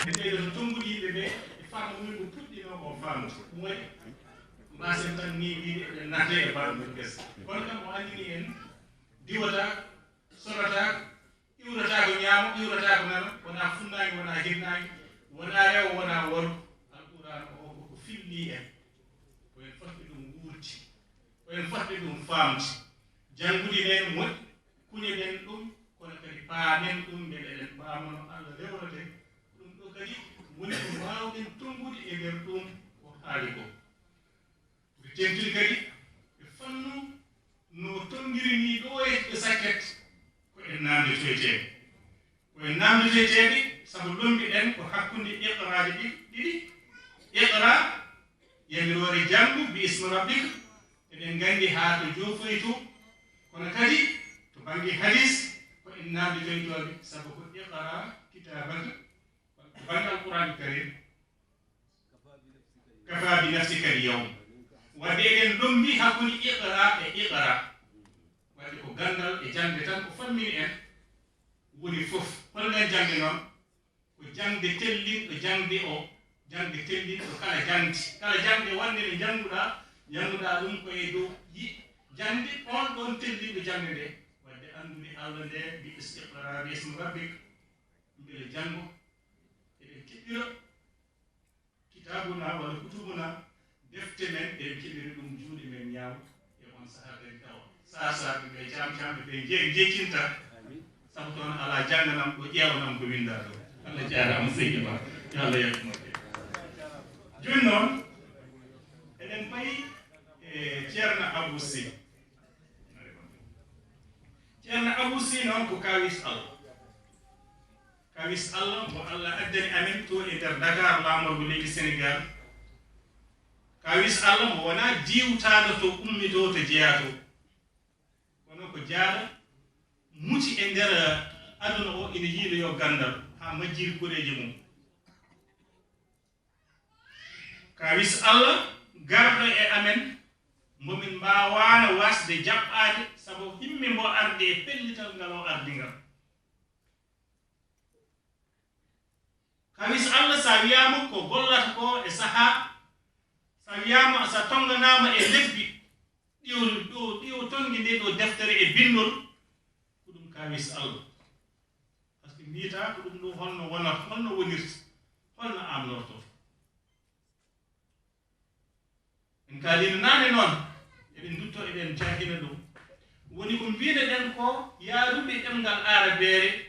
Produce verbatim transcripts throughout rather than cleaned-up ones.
Ɓeydo to tonngude yimɓe ɓe e faama mum ko puɗɗinoo o faamde. Ɗum waɗi mbaasen tan ni wiide eɗen naata e baaɗo ngel gesa. Kono kam o anndini en diwata, sorata, iwrata ko ñaamo, iwrata ko nano, wona funnaange, wona hirnaange, wona rewo, wona worgo. Alquraan o ko ko filli en. Ko en fotɓe ɗum wuurti. Ko en fotɓe ɗum faamde. Janngude men moƴƴi, kuñoɗen ɗum, kono kadi paamen ɗum, mbele eɗen paama no Allah rewrete. Ɗum ɗo kadi woni ko waawɗen tonngude e nder ɗum ko haali ko. Ɓe teeŋtini kadi e fannu no tonngiri ni ɗo e ɓe sakket, ko en naamndotoyteeɓe. Ko en naamndotoyteeɓe, sabu lommbiɗen ko hakkunde iqraaji ɗi-, ɗiɗi. Iqra, yamiroore janngu, bi ismi rabbik, eɗen nganndi haa to joofoy to. Kono kadi, to bannge hadis, ko en naamndotoytooɓe, sabu ko iqra kitaabaka, to bannge Alquraan Karim, kafa bi nafsika al yawm. Wadde eɗen lommbi hakkunde iqra e iqra. Wadde ko ganndal e jaŋde tan ko fammini en woni fof. Hol nden jaŋde noon? Ko jaŋde tellinɗo jaŋde o, jaŋde tellinɗo kala jaŋde. Kala jaŋde wonde nde njannguɗaa, njannguɗaa ɗum ko e dow yi-, jaŋde on ɗon tellinɗo jaŋde nde. Wadde anndude Allah nde, bi istiqra, bi ismi rabbik, mbele janngo eɗen keɓɓira kitaabuna walla kutubuna, defte men, eɗen keɓɓira ɗum juuɗe men ñaamo e on sahaa kadi tawa. Saasaaɓe ɓe, jaam-jaamɓe ɓe, je-, jejjinta. Sabu toon alaa jannganam ɗo, ƴeewanam ko winndaa ɗo. Allah jaaraama, seydi Ba. Yo Allah yettu moƴƴe. Jooni noon, eɗen payi e Ceerno Abou Sy. Ceerno Abou Sy noon ko kaawis Allah. Kaawis Allah mo Allah addani amen to e nder Dakar, laamorgo leydi Senegaal. Kaawis Allah mo wonaa diwtaaɗo to ummitoo, to jeyaa to. Kono ko jaaɗo muti e nder aduna o, ina yiiloyoo ganndal haa majjiri koreeji mum. Kaawis Allah garɗo e amen, mbo min mbaawaano waasde jaɓɓaade, sabu himmi mbo ardi e pellital ngal o ardi ngal. Kaawis Allah, so a wiyaama ko gollata ko e sahaa, so a wiyaama, so a tonnganaama e lebbi, ɗiwo, ɗiwo, ɗiwo tonngi nde ɗo deftere e binndol, ko ɗum kaawis Allah. Par ce que mbiyataa ko ɗum ɗo holno wonata, holno wonirta, holno amnortoo. En kaalino naane noon, eɗen ndutto, eɗen jahina ɗum. Woni ko mbiyɗen ko yaarude ɗemngal aarabeere,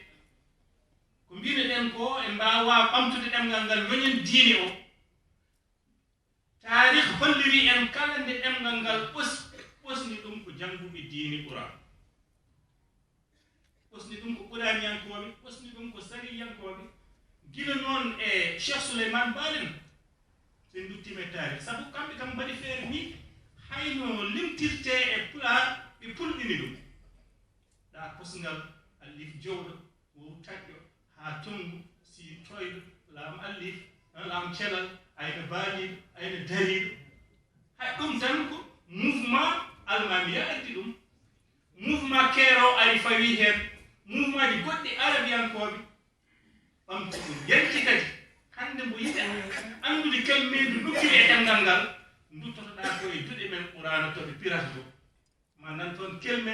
ko mbiyɗen ko en mbaawaa ɓamtude ɗemngal ngal, yoñen diine o. Taarih holliri en kala nde ɗemngal ngal ɓos-, ɓosni ɗum ko jannguɓe diine Quraan. Ɓosni ɗum ko quraaniyankooɓe, ɓosni ɗum ko sariyankooɓe. Gila noon e Cheikh Souleymane Baal en, so en nduttiima e taarih. Sabu kamɓe kam mbaɗi feere ni, hayno limtirtee e Pulaar, ɓe pulɗini ɗum. Ɗa kosngal, alif jowɗo, wow taƴƴo, haa tonngu, si toyɗo, laam alif, laam celal, ayna baaliiɗo, ayna dariiɗo. Hay ɗum tan ko mouvement almaamiya addi ɗum. Mouvement keeroo ari fawii heen, mouvement ji goɗɗi arabiyankooɓe ɓamti ɗum. Yanti kadi, hannde mbo yiɗa anndude kelmeendu lukkiri e ɗemngal ngal, nduttotoɗaa ko e duɗe men Quraana to ɓe pirata to. Ma nan toon kelme,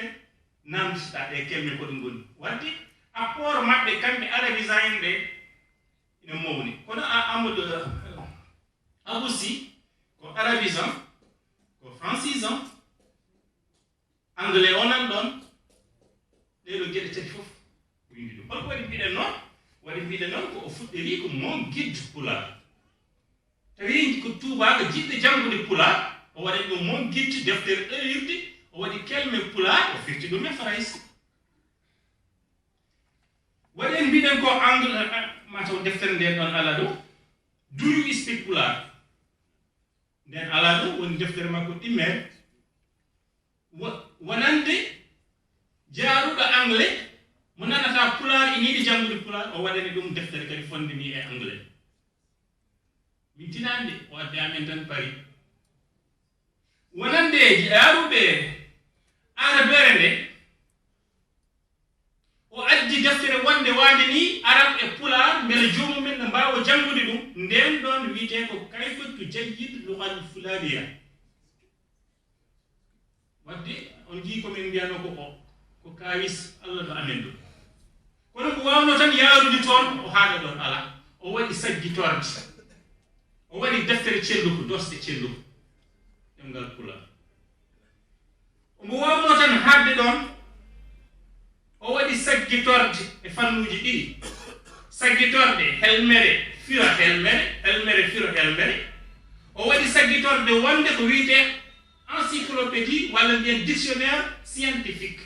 naamnditoɗaa ɗe kelme ko ɗum ngoni. Wadde apport maɓɓe kamɓe arabisant en ɓe ina mawni. Kono a Amadou, eh, Abou Sy ko arabisant, ko francisant, anglais o nan ɗoon, ɗee ɗoo geɗe tati fof o winndi ɗum. Holko waɗi mbiɗen noon? Waɗi mbiɗen noon ko o fuɗɗori ko mon guide pulaar. Tawi ko tuubaako jiɗɗo janngude pulaar, o waɗi ɗum mon guide deftere ɗoyirde, o waɗi kelme pulaar, o firti ɗum e farayse. Waɗi en mbiɗen ko angle, eh, mataw deftere nden ɗon alaa ɗo, Do You Speak Pulaar? Nden alaa ɗo, woni deftere makko ɗimmere. Wo-, wonande jaaruɗo anglais, mo nanata pulaar, ina yiɗi janngude pulaar, o waɗani ɗum deftere kadi fonde ni e anglais. Min tinaani de, o addi amen tan Paris. Wonande jaaruɓe aarabeere nde, o addi deftere wonde waande ni arab e pulaar, mbele joomum en ne mbaawa janngude. Nden ɗon wiyetee ko kayfa tujayyid lughal fulaniya. Wadde on njii ko min mbiyano ko o, ko kaawis Allah no amen ɗo. Kono ko waawno tan yaarude toon, o haaɗa ɗon alaa. O waɗi saggitorde. O waɗi deftere celluko, doosɗe celluko. Ɗemngal Pulaar. Omo waawno tan haaɗde ɗon, o waɗi saggitorde e fannuuji ɗiɗi. Saggitorde helmere, fira helmere, helmere, fira helmere. O waɗi saggitorde wonde ko wiyetee encyclopédie walla mbiyen dictionnaire scientifique.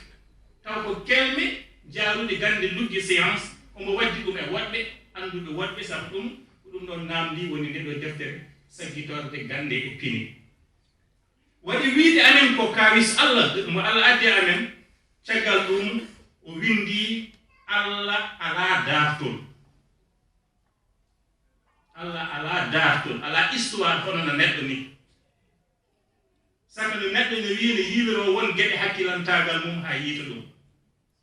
Taw ko kelme jaaruɗe gannde lugge science, omo waddi ɗum e woɗɓe, annduɓe woɗɓe, sabu ɗum ko ɗum ɗon naamndi woni nde ɗo deftere saggitorde gannde e pine. Waɗi wiide amen ko kaawis Allah, mo Allah addi amen, caggal ɗum o winndi Allah alaa daartol. Allah alaa daartol, alaa histoire hono no neɗɗo ni. Sabu no neɗɗo no wiyi no yiiliroo won geɗe hakkilantaagal mum haa yiita ɗum.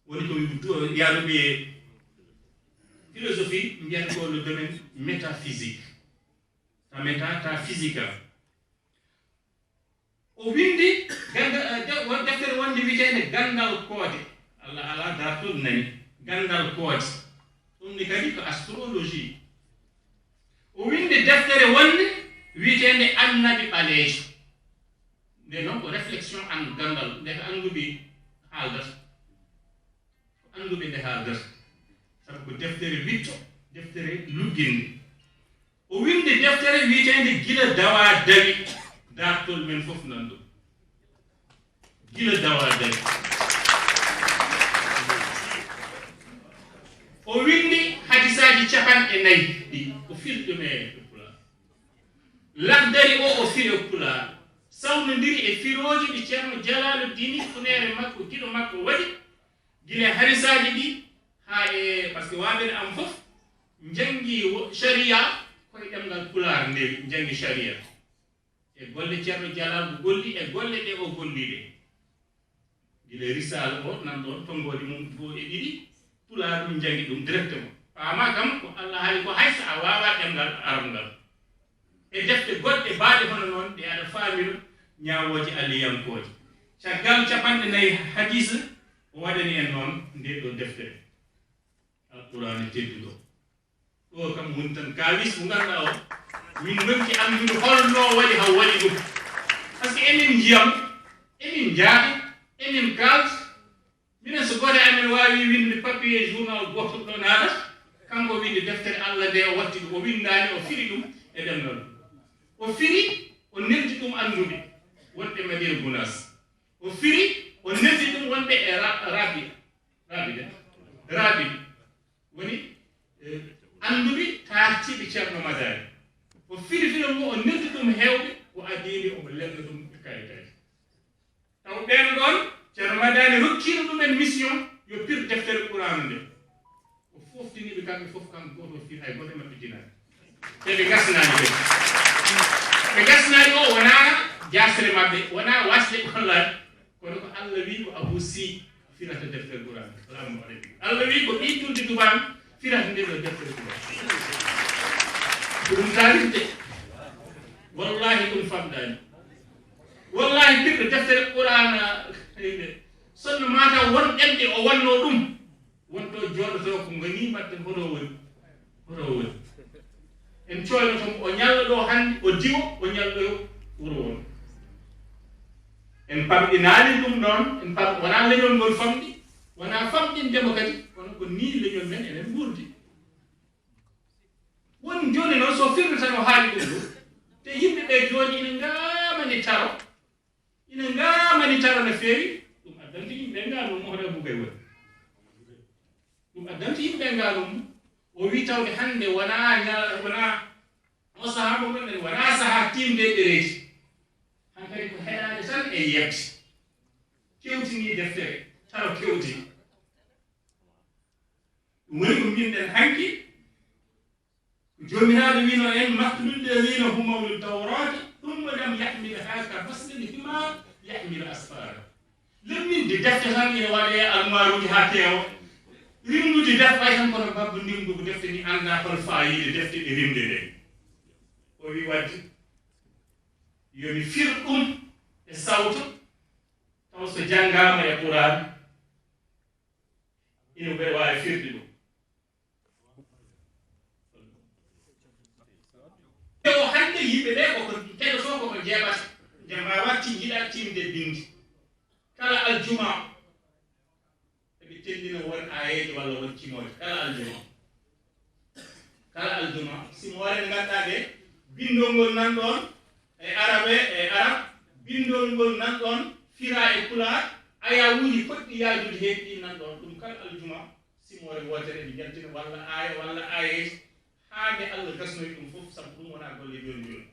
Woni ko yaaruɓe e philosophie mbiyata ko le domaine métaphysique. Ta méta, ta physique. O winndi ganda-, eh, de-, won deftere wonde wiyeteende Ganndal Koode. Allah alaa daartol nani. Ganndal Koode. Ɗum ni kadi ko astrologie. O winndi deftere wonde wiyeteende Annabi Ɓaleejo. Nde noon ko réflexion an ganndal, nde ko annduɓe haaldata. Ko annduɓe nde haaldata. Sabu ko deftere witto, deftere lugginde. O winndi deftere wiyeteende Gila Dawaa Dawi, daartol men fof nan ɗum. Gila Dawaa Dawi. O winndi hadisaaji capanɗe nayi ɗi, o firi ɗum e Pulaar. Lahdari o, o firi e Pulaar. Sawnondiri e firooji ɗi Ceerno Jalaalu Diini, funeere makko, giɗo makko waɗi, gila e hadisaaji ɗi, haa e, par ce que waaɓe am fof njanngi wo-, sharia ko e ɗemngal Pulaar nde njanngi sharia. E golle Ceerno Jalaalu golli, e golle ɗe o golli ɗe. Gila e risaala o, nan ɗon tonngooli mum goo e ɗiɗi, Pulaar ɗum njanngi ɗum directement. Paama kam ko Allah haali ko hay so a waawaa ɗemngal Arab ngal. E defte goɗɗe baaɗe hono noon, ɗe aɗa faamira ñaawooje Alliyankooje. Caggal capanɗe nayi hadiisa, o waɗani en noon ndee ɗoo deftere. Alqur'aana tedduɗo. Ɗo kam woni tan kaawis mo ngannduɗaa o, min ndonki anndude holno waɗi haa waɗi ɗum. Par ce que emin njiyam, emin njaata, emin kaalta. Minen so gooto e amen waawi winde papier journal gooto ɗo naata, kanko winde deftere Allah nde o watti ɗum, o windaani, o firi ɗum e ɗemngal. O firi, o neldi ɗum annduɓe wonɓe Madina Gunaas. O firi, o neldi ɗum wonɓe e Ra-, Rabia. Rabida. Rabida. Woni, eh, annduɓe taartiiɓe Ceerno Madani. O firi firo ngu, o neldi ɗum heewɓe, o adii nde omo lelna ɗum e kayitaaji. Taw ɓeen ɗoon, Ceerno Madani rokkiino ɗumen mission, yo pir deftere Qur'aana nde. O foftini ɓe kamɓe fof, kanko gooto o firi, hay gooto e maɓɓe jinaani. Te ɓe ngasnaani ɓe. Ɓe ngasnaani o, wonaa jaasre maɓɓe, wonaa waasde gollaade. Kono ko Allah wi ko Abu Si firata deftere Qur'an. Salaamu aleykum. Allah wi ko ɓii julde Duban firata nde ɗo deftere Qur'an. Ko ɗum taarifde. Wallahi ɗum famɗaani. Wallahi firɗo deftere Qur'an, sonno mata won ɗemɗe o wanno ɗum. Wonto jooɗoto ko ngani mbaɗten hoto woni. Hoto woni. En coynoto mo, o ñalla ɗo hannde, o diwo, o ñalla ɗo wuro won. En pamɗinaali ɗum ɗoon, en pam-, wonaa leñol ngol famɗi, wonaa famɗindemo kadi, kono ko nii leñol men enen nguurdi. Won jooni noon, so firnde tan o haali ɗum ɗo, te yimɓe ɓe jooni ina ngaamani taro, ina ngaamani taro no feewi, ɗum addanta yimɓe ɓe ngaanoo mo hoto Abubakar woni. Ɗum addanta yimɓe ɓe ngaanoo mo. O wi tawde hannde wonaa ña-, wonaa o sahaa mo gonɗen, wonaa sahaa tiimde ɗereeji. Hankadi ko heɗaade tan e yiyde. Kewtini deftere, taro kewtini. Ɗum woni ko mbinɗen hanki. Joomiraaɗo wiino en, "Masalul ladina hummilu tawrata, thumma lam yahmilha ka masalil himar yahmilu asfara." Lemminde defte tan ina waɗe e almaaruuji haa keewa. Rimnude defte ɓay tan kono babba ndimdu ko defte ni annda hol faayiida defte ɗe rimde ɗe. O wi wadde yo mi fir ɗum e sawto, taw so janngaama e Quraan, ina mbeɗa waawi firde ɗum. Te o hannde yimɓe ɓe koko keɗotoo, koko njeeɓata, nde mbaawaa tin-, njiɗaa tiimde binndi. Kala aljuma, eɓe tenndina won aayeeje walla won simooje. Kala aljuma. Kala aljuma, simoore nde ngannduɗaa nde, binndol ngol nan ɗoon e arabe, e arab, binndol ngol nan ɗoon, firaa e pulaar, ayaawuuji potɗi yaajude heen ɗi nan ɗoon. Ɗum kala aljuma, simoore wootere eɓe njaltina walla aaya, walla aayeeje, haa nde Allah gasnoyi ɗum fof, sabu ɗum wonaa golle jooni jooni.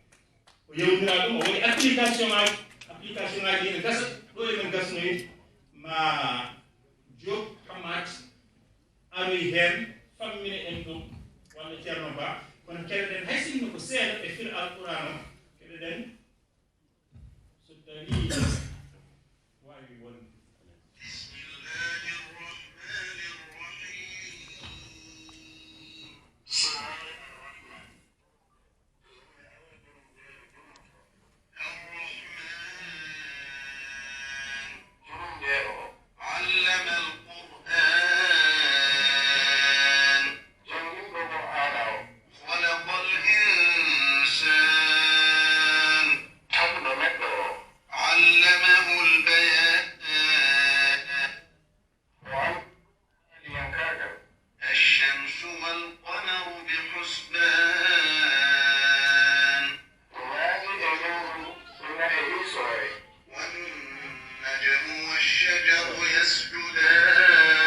O yewndira ɗum, o waɗi application ŋaaji, application ŋaaji ene gasa, ɗo emen gasnoyde, ma Diop Hammat aroy heen, fammina en ɗum, walla Ceerno Ba, kono keɗoɗen hay sinno ko seeɗa e fir Alquraan o, keɗoɗen so tawii waawi wonde. بسم الله الرحمن الرحيم. الرحمن. علم القرآن. خلق الإنسان. علمه البيان. الشمس والقمر بحسبان. والنجم والشجر يسجدان.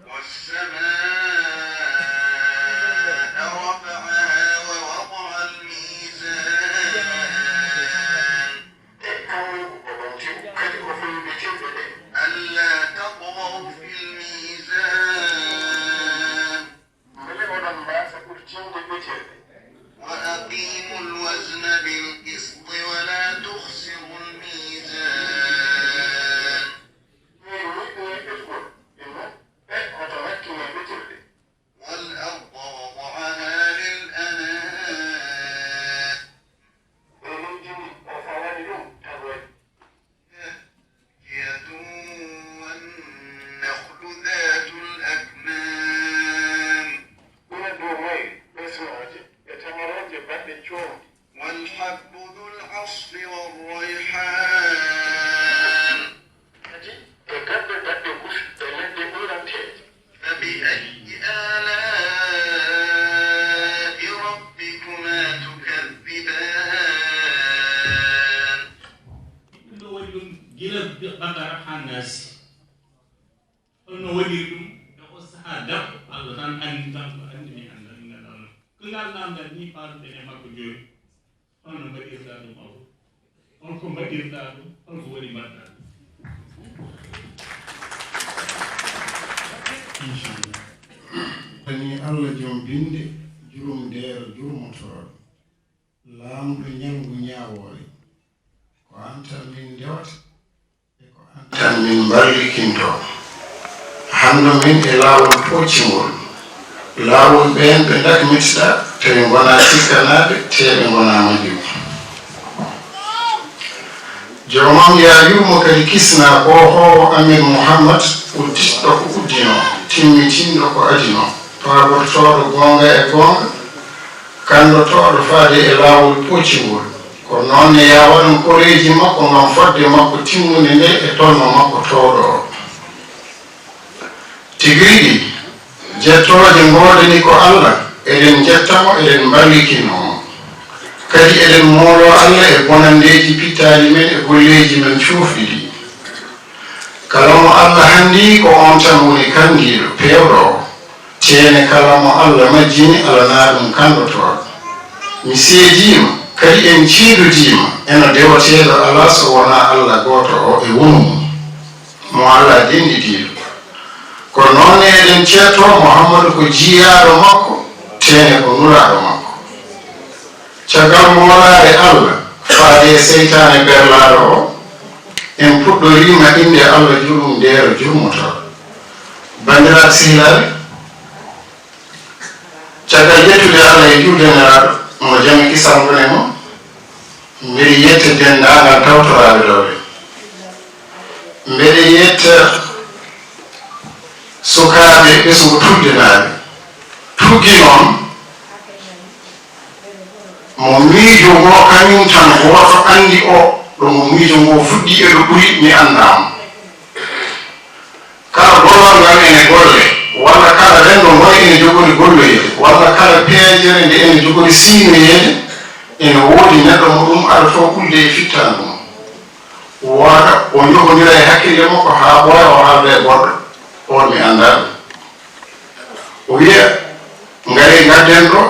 والسماء رفعها ووضع الميزان. ألا تطغوا في الميزان. وأقيموا الوزن بالقسط ولا تخسروا الميزان. والأرض وضعها للأنام. والنخل ذات الأكمام. والحب ذو العصف والريحان. Kadi e gabbe baɗɗe gufi e leɗɗe ɓuranteeje. فبأي آلاء ربكما تكذبان. Ɗum ɗo waɗi ɗum gila Baqara haa Naasi. Holno waɗiri ɗum e o sahaa daɓɓo? Allah tan anndi, kanko anndi, mi anndaa, min nganndaa. Ko ngal naamndal ni, paruɗen e makko jooni. Holno mbaɗirɗaa ɗum, Abu? Holko mbaɗirɗaa ɗum? Holko woni mbaɗɗaa ɗum? Inchallah. Ani Allah joom binnde, jurumdeero jurmotooɗo, laamɗo ñalngu ñaawoore. Ko aan tan min ndewata. Tan min mbarlikinto, hanndo min e laawol pooccingol, laawol ɓeen ɓe dakmitiɗaa, tawi ngonaa cikkanaaɓe, tee ɓe ngonaa majjuɓe. Joomam, yaa yurmo kadi kisnaa ɓoohoowo amen Muhammad, udditɗo ko uddinoo, timmitinɗo ko adinoo, paabortooɗo goonga e goonga, kanndotooɗo faade e laawol pooccingol. Ko noon ne yaa waɗan koreeji makko ngam fodde makko timmunde nde e tolno makko toowɗo o. Tigi rigi, jettooje ngoodani ko Allah, eɗen njetta mo, eɗen mbarlikino mo. Kadi eɗen mooloo Allah e bonanndeeji pittaaɗi men e golleeji men cuufɗi ɗi. Kala mo Allah hanndi, ko oon tan woni kanndiiɗo, peewɗo o. Teene kala mo Allah majjini, alanaa ɗum kanndotooɗo. Mi seediima, kadi en ceedodiima, eno dewateeɗo alaa so wonaa Allah gooto o e wonu mum, mo alaa denndidiiɗo. Ko noon ne eɗen ceettoo Muhammadu ko jiyaaɗo makko, teene ko nulaaɗo makko. Caggal moolaare Allah, faade e seytaane berlaaɗo o, en puɗɗoriima innde Allah jurumdeero jurmotooɗo. Banndiraaɓe sehilaaɓe, Yettude Allah e juulde Nelaaɗo mo jam e kisal woni e mum. Mbeɗe yetta denndaangal tawtoraaɓe ɗo ɓe. Mbeɗe yetta sukaaɓe ɓesngu Tulde naaɓe. Tuggi noon mo miijo ngo kañum tan gooto anndi o, ɗo mo miijo ngo fuɗɗi e ɗo ɓuri mi anndaa mo. Kala gollal ngal ene golle, walla kala renndo ngo ene jogori golloyel, walla kala peejere nde ene jogori siinoyeede, ene woodi neɗɗo mo ɗum adotoo ɓulde e fittaandu mum. Wooda o jokondira e hakkille makko haa ɓooya o haalda e goɗɗo, oon mi anndaa ɗum. O wiya, ngaree ngadden ɗo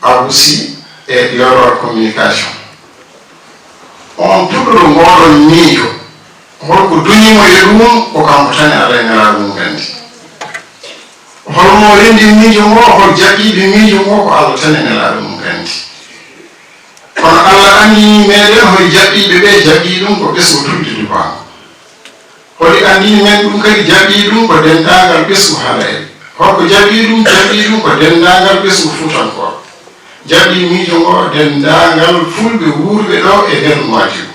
Abou Sy e Yolor Communication. On puɗɗoɗo ngoɗon miijo, holko duñi mo e ɗum? Ko kanko tan e Allah e Nelaaɗo mum nganndi. Holmo renndi miijo ngo? Hol jaɓɓiiɓe miijo ngo? Ko Allah tan e Nelaaɗo mum nganndi. Kono Allah anndini meɗen hol jaɓɓiiɓe ɓe, jaɓɓii ɗum ko ɓesngu Tulde Dubaango. Holi anndini men ɗum kadi, jaɓɓii ɗum ko denndaangal ɓesngu Halayɓe. Holko jaɓɓii ɗum? Jaɓɓii ɗum ko denndaangal ɓesngu Fuutankooɓe. Jaɓɓii miijo ngo denndaangal Fulɓe wuurɓe ɗo e nder Nuwaadibu.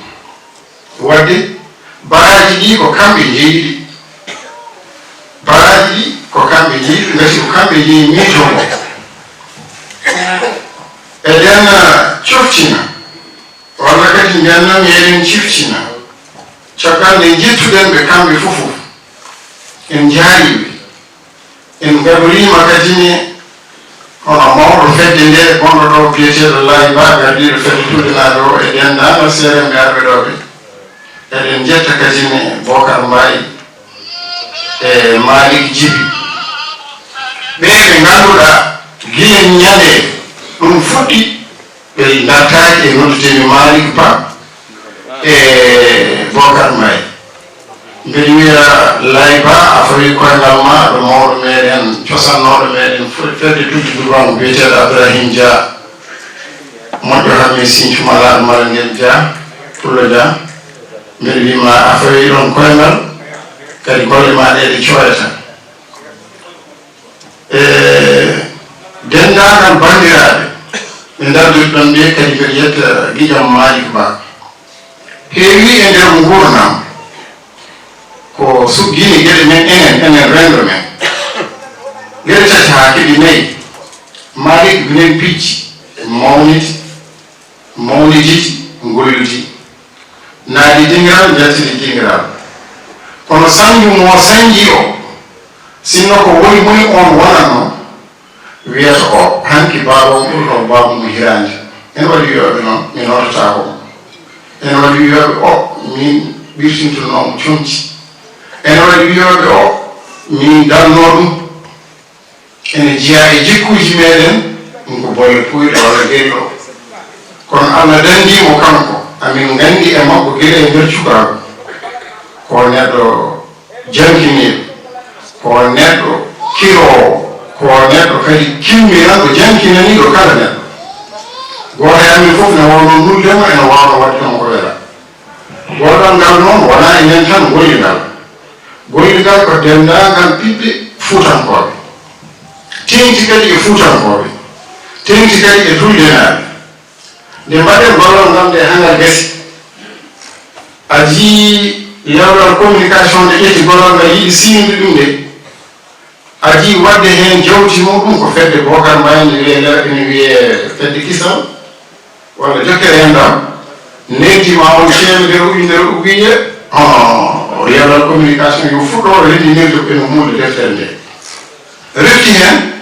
Waɗde baraaji ɗi ko kamɓe njeyi ɗi. Baraaji ɗi ko kamɓe njeyi ɗi, ngati ko kamɓe njeyi miijo ngo. Eɗen, eh, coftina, walla kadi mbiyanno mi eɗen ciftina, caggal nde njettuɗen ɓe kamɓe fof fof. En njaariiɓe. En ngadoriima kadi ne hono mawɗo fedde nde, gonɗo ɗo biyeteeɗo Laay Ba, gardiiɗo fedde Tulde naaɓe o e denndaangal seerenɓe arɓe ɗo ɓe. Eɗen njetta kadi ne Bookar Mbaay e Maalik Jibi. Ɓe ɓe ngannduɗaa gila ñande ɗum fuɗɗi, ɓe ndartaaki e noddude mi Maalik Ba e Bookar Mbaay. Mbeɗa wiya Laay Ba, a fawi koyngal ma ɗo mawɗo meɗen, cosannooɗo meɗen, fe-, fedde Tulde Dubaango biyeteeɗo Abdourahim Dia. Moƴƴo Hammet Sinthiou Malal Malangel Dia, Pullo Dia. Mbeɗa wiya ma a fawi ɗon koyngal, kadi golle ma ɗe ɗe cooyata. E denndaangal banndiraaɓe ɓe ndardirɗon ɓe kadi, mbeɗa yetta giƴam Maalik Ba. Heewi e nder nguurndam ko suggini geɗe men enen, enen renndo men. Geɗe tati haa keɓi nayi. Maalik minen pijji, mawniti, mawniditi, ngolludi. Naadi dingiral, njaltidi dingiral. Kono sañju mo sañji o, sinno ko woni moni on wonatno, wiyata o, hanki baaba on ɓurno baaba mum hiraande. Ene waɗi wiyooɓe noon, mi noototaako mo. Ene waɗi wiyooɓe o, min ɓirtintunoo mo comci. Ene waɗi wiyooɓe o, min darnoo ɗum. Ene jeyaa e jikkuuji meɗen, ɗum ko bolle puyɗe walla gelɗo. Kono Allah danndii mo kanko, amin nganndi e makko gila e nder cukaagu. Ko neɗɗo jankiniiɗo, ko neɗɗo kiroowo, ko neɗɗo kadi kimminanɗo, jankinaniiɗo kala neɗɗo. Gooto e amin fof ne waawno nulde mo, ene waawno waɗde mo ko welaa. Gollal ngal noon wonaa e men tan gollingal. Gollingal ko denndaangal ɓiɓɓe Fuutankooɓe. Teeŋti kadi e Fuutankooɓe. Teeŋti kadi e Tuldenaaɓe. Nde mbaɗen gollal ngal nde haa ngal gasi, a jii lewral communication nde ƴetti gollal ngal yiɗi siwinde ɗum nde. Adii waɗde heen jawdi muɗum ko fedde Bocar Mbaye nde wiyee, ene wiyee fedde kisal walla jokkere enɗam, noddi ma on teemedere ujunere uwiye, hono lewral communication yo fuɗɗo renndinirde ɓe no huunde deftere nde. Refti heen,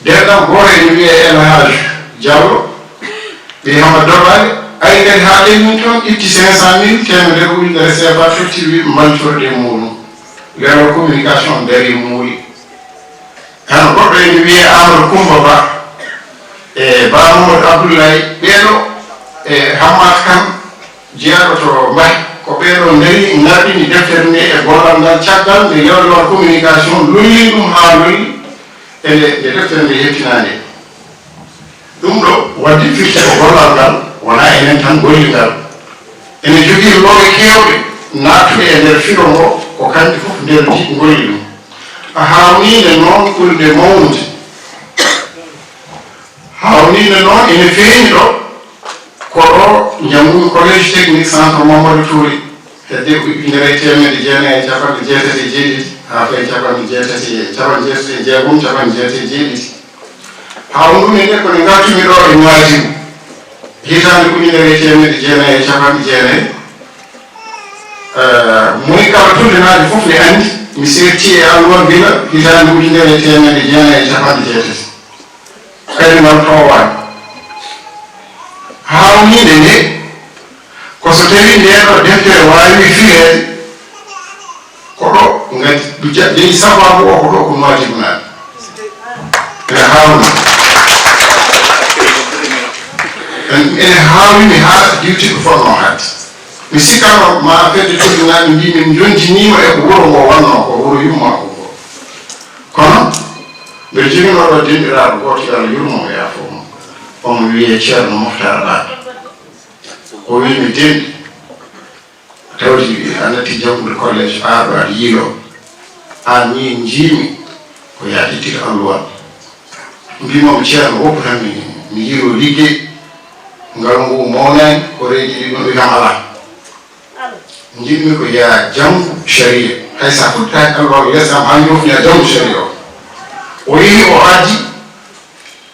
denɗam gooto ene wiyee El Hadj Diallo, ɓe Hamad Dobaali, ari kadi haa ɗemmin toon, itti cinq cent mille, teemedere ujunere C F A, totti wi mbancorde muɗum. Lewral communication darii muuli. Hano goɗɗo ene wiyee Amadou Coumba Ba, e Ba Mamadou Abdoulaye, ɓeeɗo, e Hammat Kan, jeyaaɗo to Mbaye, ko ɓeeɗo ndarii, ngarɗini deftere nde e gollal ngal caggal nde lewral communication lolli ɗum haa lolli, e nde, nde deftere nde heɓtinaa nde. Ɗum ɗo waɗi firti ko gollal ngal wonaa enen tan golli ngal. Ene jogii loowe keewɗe naattuɗe e nder filo ngo, ko kanɗe fof nder di ngolli ɗum. A haawnii nde noon ɓurde mawnude. Hawninde noon ene feeñi ɗo, ko ɗo njanngumi Collège Technique Centre Mamadou Touré, hedde ujunere e teemedde jeenayi e capanɗe jeetati e jeeɗiɗi haa fayi capanɗe jeetati e, capanɗe jeetati e jeegom, capanɗe jeetati e jeeɗiɗi. Hawndude nde ko nde ngartumi ɗo e Nouadhibou, hitaande ujunere e teemedde jeenayi e capanɗe jeenayi. Eh, monikala tullinaajo fof ne anndi, mi seerti e alluwal gila hitaande ujunere e teemedde jeenayi e capanɗe jeetati. Kadi ngal toowaani. Haawniinde nde, ko so tawii ndee ɗoo deftere waawi fireede, ko ɗo ngati ɗum ja-, jeyi sabaabu o, ko ɗo ko Nouadhibou naaɗi. Ene haawni. En-, ene haawni haa diwti ko fotnoo haɗde. Mi sikkaano ma fedde tolnaaɓe mbii min njontiniima e ko wuro ngo wannoo ko, wuro yumma ko ngo. Kono mbeɗa joginoo ɗo denɗiraaɗo gooto, yo Allah yurmo mo, yaafoo mo. Omo wiyee Ceerno Moftaar Ba. O wii mi, "Denɗi, tawde a natti janngude collège, haa ɗo aɗa yiiloo. Aan nii njiimi ko yo a ƴettir alluwal." Mbiimi mo, "Ceerno, woppu tan mi, mi yiiloo liggey. Ngalu ngu mawnaani, ko reeji ɗi ɗum ɓe kam alaa. Njiɗmi ko yo a janngu sariya. Hay so a fuɗɗitaaki alluwal les am, haa njooɗni a janngu sariya o." O yehi, o ardi.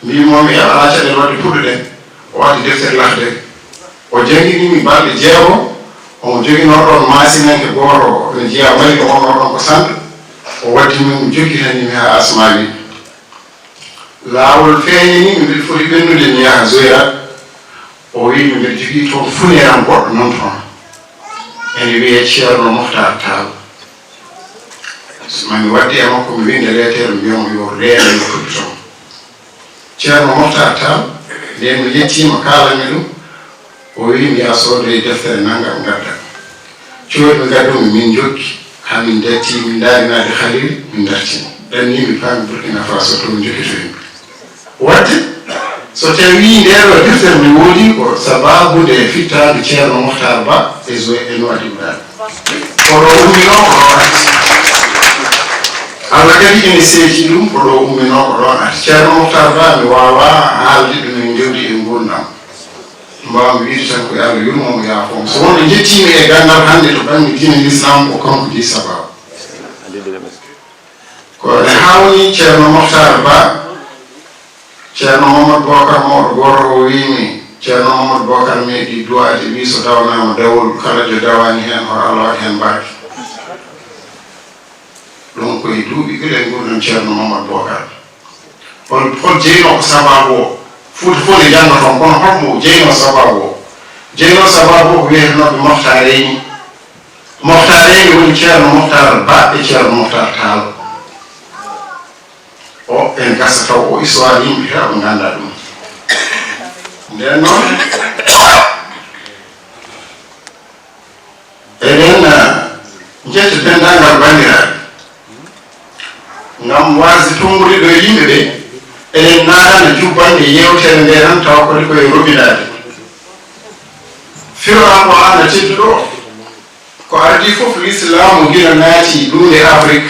Mbiimi mo, "Mi heɓa alaa caɗeele waɗde puɗɗo-ɗen." O addi deftere Lahdari. O janngini mi balɗe jeegom. Omo joginoo ɗoon maasinanke gooto, ene jeyaa Mali, ɗo wonnoo ɗoon ko sanɗo. O waddi min, o jokkitani mi haa Asmaawi. Laawol feeñani mi, mbiɗa foti ɓennude, mi yaha Zoyrat. O wiyi mi, mbiɗa jogii toon funeeram goɗɗo noon toon. Ene wiyee Ceerno Moftaar Taal. So maa mi wadde e makko, mi winnda leeter, mi wiya mo yo reeno, yo toon. Ceerno Moftaar Taal, ndeen mi yettiima, kaalanmi ɗum. O wiyi mi, "Yaa soodoy deftere nanngam, ngadda." Coodi mi, ngaddu mi, min njokki. Haa min ndarti, min ndaari naade Halil, min ndarti. Ɗannii mi, paami Burkina Faso, to njokkitoymi. Waɗde, so tawii ndee ɗoo deftere mi woodi ko sabaabu nde fittaandu Ceerno Moftaar Ba e Zo-, e Nouadhibou ɗaal. Ko ɗo umminoo, ko ɗo arti. Allah kadi ene seedi ɗum, ko ɗo umminoo, ko ɗo arti. Ceerno Moftaar Ba, mi waawaa haalde ɗum en njewdi e nguurndam. Mbaaw-mi wiide tan ko yo Allah yurmo mo, yaafoo mo. So wonɓe njettiimi e ganndal hannde to bannge diine Lislaam, ko kanko jeyi sabaabu. Ko ene haawni Ceerno Moftaar Ba, Ceerno Mamadou Bocar mawɗo gooto o wiyi mi, Ceerno Mamadou Bocar meeɗi duwaade, wiyi so dawanaama dawol, kala njo dawaani heen, hoto Allah waɗ heen barke. Ɗum ko e duuɓi gila e nguurndam Ceerno Mamadou Bocar. Hol, hol jeynoo ko sabaabu o? Fuuta fof ne jannga toon, kono hol mo jeynoo sabaabu o? Jeynoo sabaabu o ko wiyetenooɓe Moftaareeni. Moftaareeni woni Ceerno Moftaar Ba e Ceerno Moftaar Taal. O, ene gasa taw o histoire yimɓe heewɓe nganndaa ɗum. Ndeen noon, eɗen, ah, njetta denndaangal banndiraaɓe ngam waasde tumbrude ɗo yimɓe ɓe. Eɗen naatana jubbannde yeewtere nde tan, tawa kadi ko e roɓinaade. Firo Alqur'aana tedduɗo o, ko adii fof, Lislaamu gila naati duunde Afrik,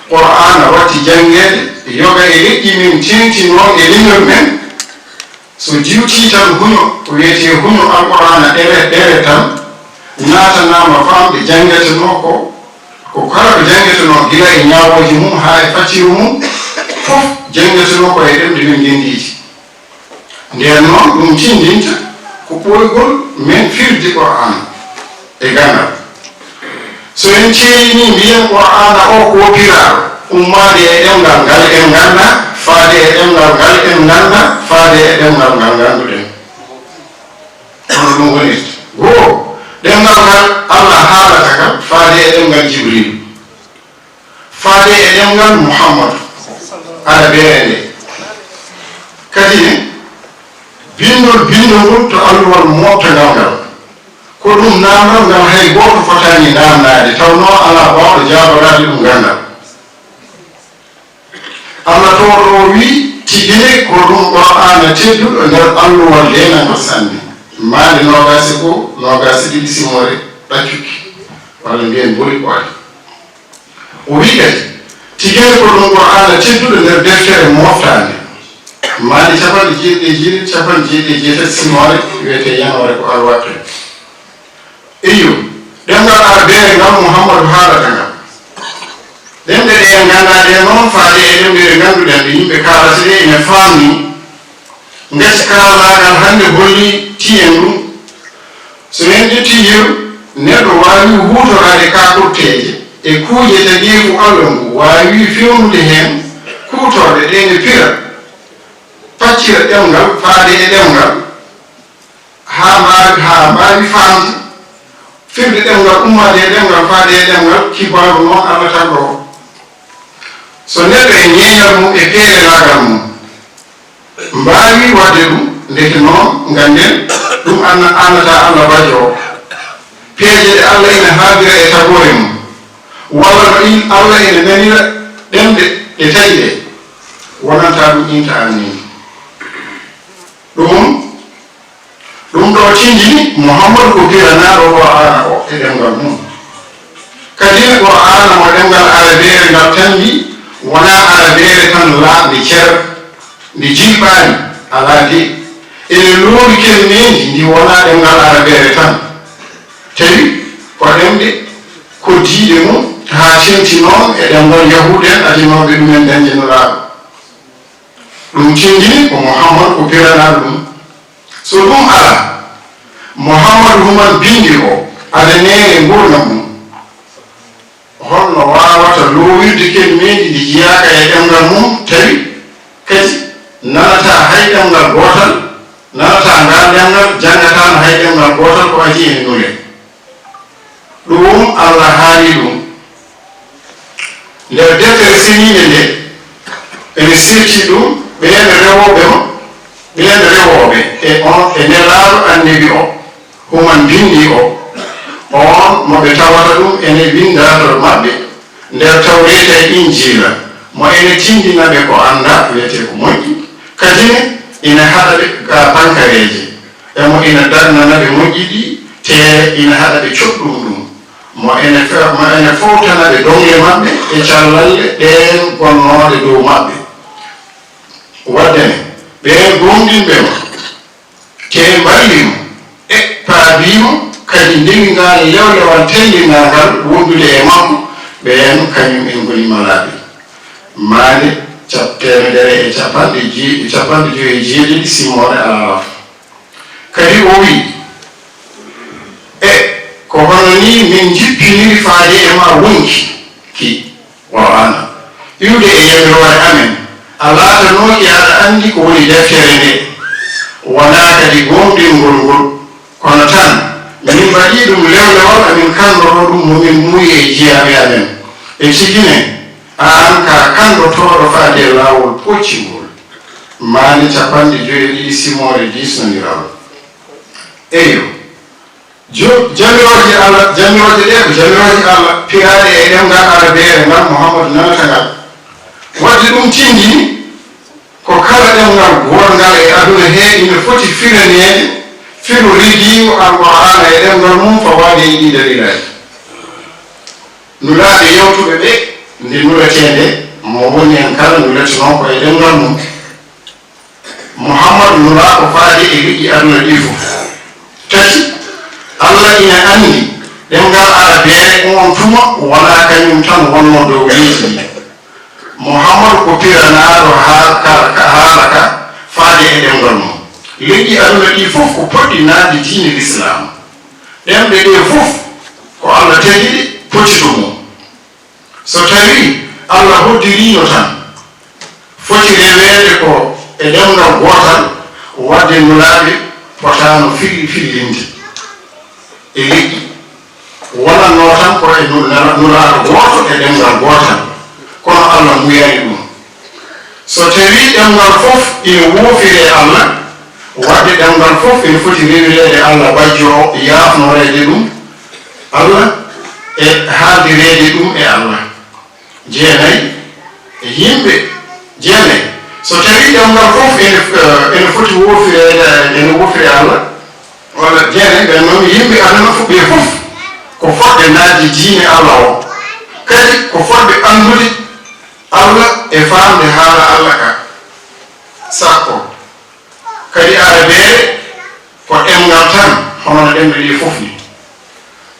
Qur'aana watti janngeede, yoga e leƴƴi men teeŋtinoo e leñol men. So diwtii tan huño, ko wiyetee huño Alqur'aana ɗere, ɗere tan, naatanaama famɗe janngetenoo ko, ko kala ko janngetenoo, gila e ñaawooji mum haa e facciru mum, fof janngetenoo ko e ɗemɗe men ngenndiije. Ndeen noon, ɗum tinndinta ko ɓooygol men firde Qur'aana e ganndal. So en ceerinii, mbiyen Qur'aana o ko piraaɗo, ummaade e ɗemngal ngal en nganndaa, faade e ɗemngal ngal en nganndaa, faade e ɗemngal ngal ngannduɗen. Kono ɗum wonirta. Goo, ɗemngal ngal Allah haalata ngal, faade e ɗemngal Jibriilu. Faade e ɗemngal Muhammadu, Arabeere nde. Kadi ne, binndol binndol ngol to alluwal mooɓtangal ngal. Ko ɗum naamnal ngal hay gooto fotaani naamnaade, tawnoo alaa baawɗo jaaboraade ɗum ganndal. Allah tooɗo o wii, tigi ne ko ɗum Qur'aana tedduɗo nder alluwal deenangal sanne. Maande noogaas e goo, noogaas e ɗiɗi simoore ɗaccuki, walla mbiyen boli ko waɗi. O wi'i kadi, tigi ne ko ɗum Qur'aana tedduɗo nder deftere moftaande, Maali capanɗe jeeɗiɗi e jeeɗiɗi, capanɗe jeeɗiɗi e jeetati simoore, wiyetee yanoore ko Alwaqi. Iyo, ɗemngal Arabeere ngal Muhammadu haalata ngal. Ɗemɗe ɗe en nganndaa ɗe noon, faade e ɗemɗe ɗe ngannduɗen ɗe yimɓe kaalata ɗe ene faamni. Ngati kaalaagal hannde hollitii en ɗum. So en ƴettii yeru, neɗɗo waawi huutoraade kakorteeje e kuuje tageefu Allah ngu waawi feewnude heen kuutorɗe ɗe ne pira, paccira ɗemngal faade e ɗemngal, haa mbaawi, haa mbaawi faamde firde ɗemngal, ummaade e ɗemngal, faade e ɗemngal, kibaaru noon Allah tagɗo o. So neɗɗo e ñeeñal mum e peelelaagal mum mbaawi waɗde ɗum, ndeke noon ngannden ɗum anna-, annataa Allah bajjo o. Peeje ɗe Allah ina haaldira e tagoore mum, walla no in-, Allah ina nanira ɗemɗe ɗe tawi ɗe, wonantaa ɗum inta amin. Ɗum Ɗum ɗo tindini Muhammadu ko piranaaɗo Qur'aana o e ɗemngal mum. Kadi Qur'aana mo ɗemngal Arabeere ngal tambi, wonaa Arabeere tan laaɓnde cer, nde jilɓaani, alaa de. Ene loowi kelmeeji ndi wonaa ɗemngal Arabeere tan, tawi ko ɗemɗe koddiiɗe mum, haa teeŋti noon e ɗemngal Yahuud en adinooɓe ɗumen dañde Nulaaɗo. Ɗum tindini ko Muhammadu ko piranaaɗo ɗum. So ɗum alaa, Muhammadu human binndi o adaneere nguurndam mum. Hol no waawata loowirde kelmeeji ndi jiyaaka e ɗemngal mum, tawi kadi nanataa hay ɗemngal gootal, nanataa ngal ɗemngal, janngataa no hay ɗemngal gootal ko adii e nule? Ɗum Allah haali ɗum. Nder deftere seniinde nde, ene seedtii ɗum ɓeen rewooɓe mo, ɓeen rewooɓe e on, e nelaaɗo annabi o, human binndi o, on mo ɓe tawata ɗum ene winndaa to maɓɓe nder Tawreeta e Injiila, mo ene tinndina ɓe ko anndaa, wiyetee ko moƴƴi, kadi ne ina haɗa ɓe ka bankareeje, e mo ina darnana ɓe moƴƴi ɗi, te ina haɗa ɓe coɗɗum ɗum, mo ene fe-, mo ene fowtana ɓe doŋle maɓɓe e callalle ɗeen gonnooɗe dow maɓɓe. Waɗde ne, ɓeen gooŋɗinɓe mo, te mballi mo, e paabii mo, kadi ndewi ngal lewlewal tellingal ngal wondude e makko, ɓeen kañum en ngoni malaaɓe. Maande cap-, teemedere e capanɗe jee-, capanɗe joy e jeeɗiɗi simoore Al-Araf. Kadi o wi'i, e ko hono nii min njippiniri faade e maa wonki ki, Qur'aana, iwde e yamiroore amen, a laatanooki aɗa anndi ko woni deftere nde, wonaa kadi gooŋɗingol ngol, kono tan min mbaɗii ɗum lewlewal amin kanndoroo ɗum mo min muuyi e jiyaaɓe amen. E tigi ne, aan ka kanndotooɗo faade e laawol pooccingol. Maande capanɗe joy e ɗiɗi simoore diisnondiral. Eyo, jo-, jamirooje Allah, jamirooje ɗe ko jamirooje Allah, piraaɗe e ɗemngal Arabeere ngal Muhammadu nanata ngal. Waɗde ɗum tindini ko kala ɗemngal gootngal e aduna he ina foti firaneede firo rigiiwo Alqur'aana e ɗemngal mum fawaade e ɗii dalilaaji. Nulaaɓe yawtuɓe ɓe nde nuletee nde, mo woni heen kala nuletenoo ko e ɗemngal mum. Muhammadu nulaaɗo faade e leƴƴi aduna ɗii fof. Tati, Allah ina anndi ɗemngal Arabeere oon tuma wonaa kañum tan wonnoo dow leydi ndi. Muhammadu ko piranaaɗo haal-, ka, ka haala ka faade e ɗemngal mum. Leƴƴi aduna ɗii fof ko potɗi naatde diine Lislaam. Ɗemɗe ɗee fof ko Allah tagi ɗe, poti to mum. So tawii Allah hoddiriino tan, foti reweede ko e ɗemngal gootal, waɗde nulaaɓe potaano filli-, fillinde e leƴƴi. Wonatnoo tan ko e nu-, nula-, nulaaɗo gooto e ɗemngal gootal, kono Allah muyaani ɗum. So tawii ɗemngal fof ina woofiri e Allah, waɗde ɗemngal fof ina foti rewireede Allah bajjo o, yaafnoreede ɗum Allah e haaldireede ɗum e Allah. Jeenayi, yimɓe jeenayi. So tawii ɗemngal fof ene, eh, ene foti woofireede, ene woofiri Allah, walla jeenayi ɓen noon, yimɓe aduna fof, ɓe fof ko fotɓe naatde diine Allah o. Kadi ko fotɓe anndude Allah e faamde haala Allah ka. Sappo. Kadi arabeere ko ɗemngal tan, hono no ɗemɗe ɗee fof ni.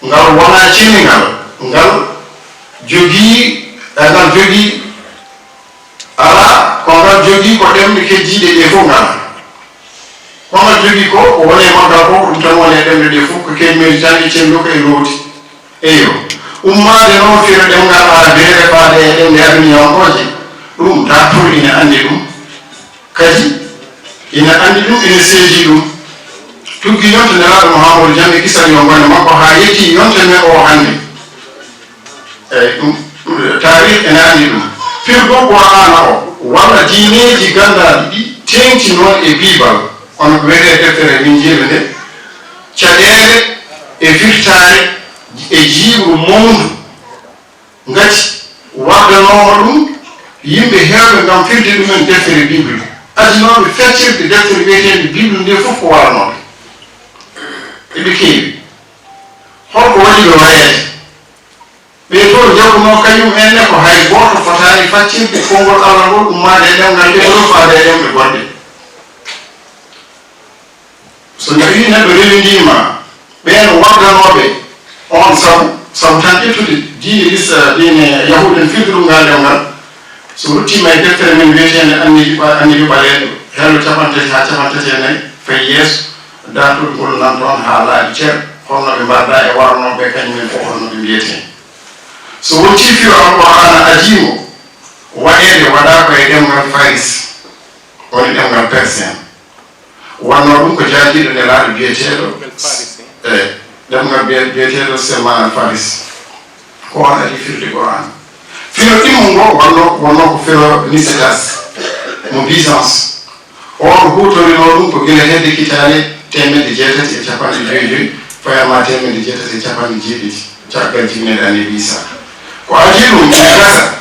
Ngal wonaa ceningal, ngal jogii, eh, ngal jogii, alaa, ko ngal jogii ko ɗemɗe keddiiɗe ɗee fof ngalaa. Ko ngal jogii ko, ko woni e maggal ko, ko ɗum tan woni e ɗemɗe ɗee fof, ko kelmeeji tan e cenndo ko e looti. Eyo, ummaade noon firo ɗemngal arabeere faade e ɗemɗe aduniyankooje, ɗum dartol ina anndi ɗum. Kadi, ina anndi ɗum, ina seedi ɗum. Tuggi yonta Nelaaɗo Muhammadu, jam e kisal yo ngone makko, haa yettii yonta men oo hannde. Eyi, ɗum, ɗum, taarih ina anndi ɗum. Firgol Qur'aana o, walla diineeji ganndaaɗi ɗi teeŋti noon e Biibal, hono ko wiyetee deftere Linjiila nde, caɗeele e firtaare e jiiɓru mawndu. Ngati waddanooma ɗum yimɓe heewɓe ngam firde ɗumen deftere Bible. Adinooɓe feccirde deftere wiyeteende Bible nde fof ko waranooɓe. Eɓe keewi. Holko waɗi ɓe wareede? Ɓe to njaɓunoo kañum en ne ko hay gooto fotaani faccirde konngol Allah ngol ummaade e ɗemngal Hebroo faade e ɗemɗe goɗɗe. So tawii neɗɗo rewindiima ɓeen waddanooɓe oon sabu, sabu tan ƴettude diine Is-, diine Yahuud en firti ɗum ngal ɗemngal, so ruttiima e deftere men wiyeteende Annabi Ɓa-, Annabi Ɓaleejo, hello cappanɗe tati haa cappanɗe tati e nayi, fayi yeeso, daartol ngol nan toon haa laaɓi cer, holno ɓe mbardaa e warnooɓe kañum en fof, holno ɓe mbiyetee. So wontii firo Alqur'aana adiimo waɗeede, waɗaa ko e ɗemngal Faris, woni ɗemngal Persian. Wonnoo ɗum ko jaajiiɗo nelaaɗo biyeteeɗo, e ɗemngal biye-, biyeteeɗo Salman al Faris. Ko oon adii firde Qur'aan. Firo ɗimmo ngo wonnoo, wonnoo ko firo Nicetas mo Byzance. O, o huutorinoo ɗum ko gila hedde kitaale teemedde jeetati e cappanɗe joy joy, fayaama teemedde jeetati e cappanɗe jeeɗiɗi, caggal jibinede Annabi Iisaa. Ko adii ɗum ina gasa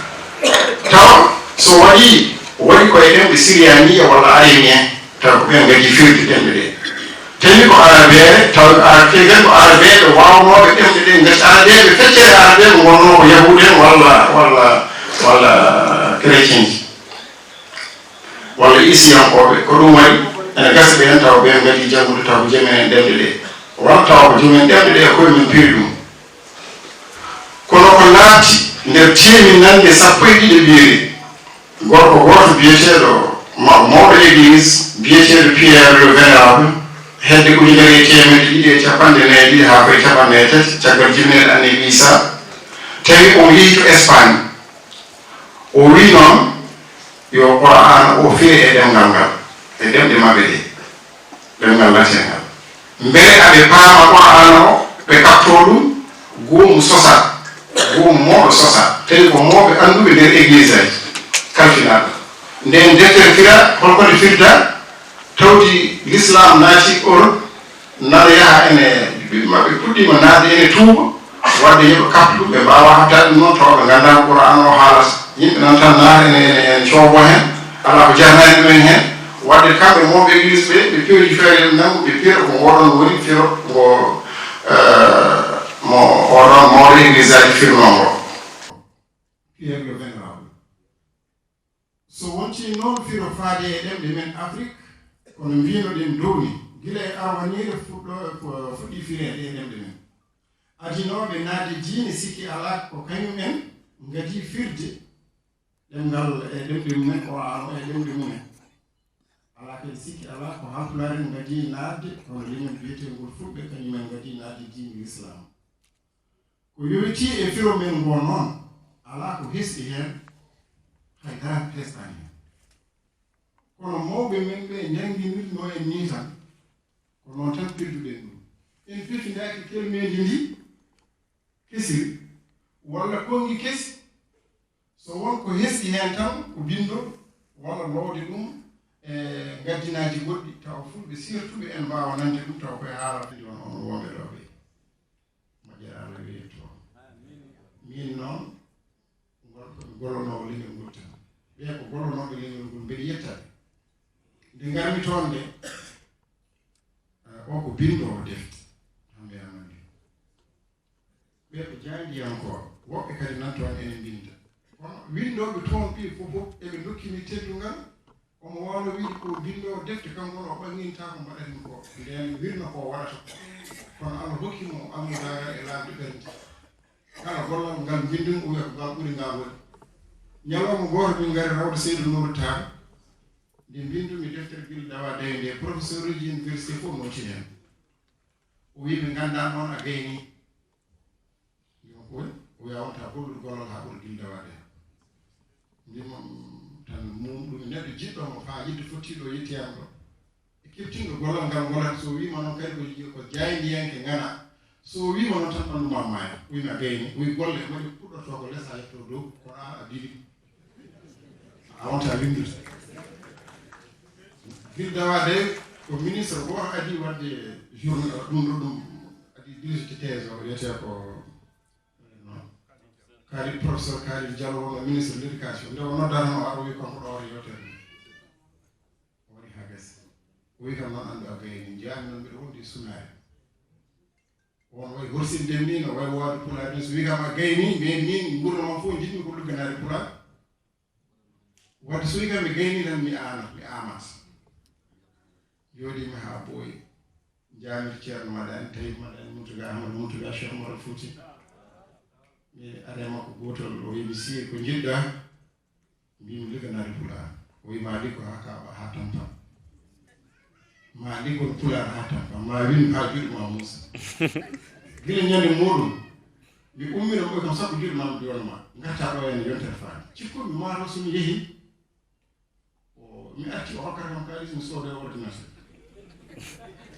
tawa so waɗii, waɗi ko e ɗemɗe siryaaniya walla areenien, tawa ko ɓeen ngadii firde ɗemɗe ɗee. Tawi ko arabeere, tawa ko ara-, tawi kadi ko arabeeɓe waawnooɓe ɗemɗe ɗee, ngati arabeeɓe, feccere arabeeɓe ngonnoo ko yahuud en walla, walla, walla kereceeji. Walla Iisiyankooɓe, ko ɗum waɗi ene gasa ɓeen tawa ɓeen ngadii janngude tawa ko joom en ɗemɗe ɗee, walla tawa ko joom en ɗemɗe ɗee e koye mum piri ɗum. Kono ko naatti nder teeminannde sappo e ɗiɗaɓiire, gorko gooto biyeteeɗo ma-, mawɗo église biyeteeɗo Pierre le Vénérable, hedde ujunere e teemedde ɗiɗi e cappanɗe nayi e ɗiɗi haa koye cappanɗe nayi e tati, caggal jibinede Annabi Iisaa, tawi omo yehi to Espagne. O wiyi noon yo Qur'aana o fire e ɗemngal ngal, e ɗemɗe maɓɓe ɗe, ɗemngal latin ngal. Mbele aɓe paama Qur'aana o, ɓe kaɓtoo ɗum, goomu sosaa, goomu mawɗo sosaa, tawi ko mawɓe annduɓe nder église aji, kalfinaaɓe. Ndeen deftere fira, holko nde firda? Tawdi l'islam naati Europe, nana yaha ene, ɓiɓɓe maɓɓe puɗɗiima naatde ene tuuba, waɗde yo ɓe kaɓtu ɗum, ɓe mbaawaa haɓtaade ɗum noon, tawa ɓe nganndaa ko Qur'aana o haalata. Yimɓe nan tan naata ene, ene, ene coobo heen, alaa ko jarani ɗumen heen. Waɗde kamɓe mawɓe église ɓe, ɓe peewi feere nanngu, ɓe pira ko ngoɗon woni firo ngo, eh, mo oɗon mawɗo église aji firnoo ngo. Pierre le Vénérable. So wontii noon firo faade e ɗemɗe men Afrik, kono mbiyno-ɗen dow ni, gila e arwaniire fuɗɗo-, fu-, fuɗɗii fireede e ɗemɗe men. Adinooɓe naatde diine sikki alaa ko kañum en ngadii firde ɗemngal e ɗemɗe mumen, Qur'aana o e ɗemɗe mumen. Alaa kadi sikki alaa ko Haalpulaar en ngadii naatde, kono leñol biyeteengol Fulɓe kañum en ngadii naatde diine Lislaam. Ko yowitii e firo men ngoo noon, alaa ko hesɗi heen, hay dara hesɗaani heen. Kono mawɓe men ɓe njannginirnoo en nii tan, ko noon tan pirduɗen ɗum. En pefindaaki kelmeeli ndi kesiri, walla konngi kesi, so won ko hesɗi heen tan, ko binndol, walla loowde ɗum e ngaddinaaji goɗɗi, tawa Fulɓe sirtuɓe en mbaawa nande ɗum, tawa koye haala ɗon on wonɓe ɗo ɓe. Moƴƴere Allah yo yettu on. Min noon, ngol ko mi golonoowo leñol ngol tan. Ɓee ko golonooɓe leñol ngol, mbeɗa yetta ɓe. Nde ngarmi toon nde, eh, o ko binndoowo defte, Hambe Amadou. Ɓee ko jaayndiyankooɓe, woɓɓe kadi nan toon ene mbinnda. Kono winndooɓe toon ɓee fof fof eɓe ndokkini teddungal, Omo waawno wiide ko binndoowo defte, kanko ne o ɓangintaa ko mbaɗata ɗum ko. Ndeen wirna ko waɗata. Kono Allah hokki mo almudagal e laaɓde ɓernde. Kala gollal ngal mbinndu-mi, o wiya ko ngal ɓuri ngal waɗi. Ñalawma gooto min ngari rawde Seydou Nourou Tall. Nde mbinndu-mi deftere Gilda Dawa Dewe nde, professeur uji université fof nooti heen. O wiyi, "Min nganndaa noon a gayni." Mbimi, "Ko woni?" O wiya, "A wonta gollude gollal haa ɓuri Gilda Dawa Dewe." Mbimi, "Tan mum ɗum neɗɗo jiɗɗo mo faa yiɗde fottiiɗo o yetti am ɗo. E keptinɗo gollal ngal ngollata, so wiima noon kadi ko, ko jaayndiyanke ngana. So wiima noon tan ɓanndu ma maaya." O wiyi, "A gayni." O wiyi, "Golle waɗi puɗɗortoo ko les a yetto dow, kono aan a dili. A wonta winndude." Gilda Dawa Dewe ko ministre gooto adii waɗde journal ɗum ɗo ɗum adii dirigde thèse o wiyetee ko Khalid, professeur Khalid Diallo wonno ministre de l'éducation. Nde o noddata mo, o wiyi kanko ɗo wata yewtere nde. O waɗi haa gasi. O wiyi kam noon anndu a gayni, njiyaami noon mbiɗo wondi e sunaare. On wayi horsinde ni, no wayi wowde pulaar ni. So wii kam a gayni, mais min nguurndam am fof njiɗmi ko lugganaade pulaar. Wadde so wii kam mi gayni tan mi aanat, mi aamat. Jooɗiima haa ɓooyi. Njaamir Ceerno Madani, tawi Madani Muntaga, Ahmadu Muntaga, Cheikh Omar Fouti. Mi ari e makko gootol, o wiyi mi sii ko njiɗɗaa. Mbimi ligganaade pulaar. O wiyi ma liggo haa kaaɓa, haa tampa. Ma liggon pulaar haa tampa. Ma win haa juuɗe ma muusa. Gila ñande muuɗum, mi ummino mo kam sappo juuɗe ma mi diwanma. Ngarta ɗo en yontere faani. Cikkunmi ma ɗo so mi yehi. O, mi arti o hokkata kam kaalis mi sooda e ordinateur.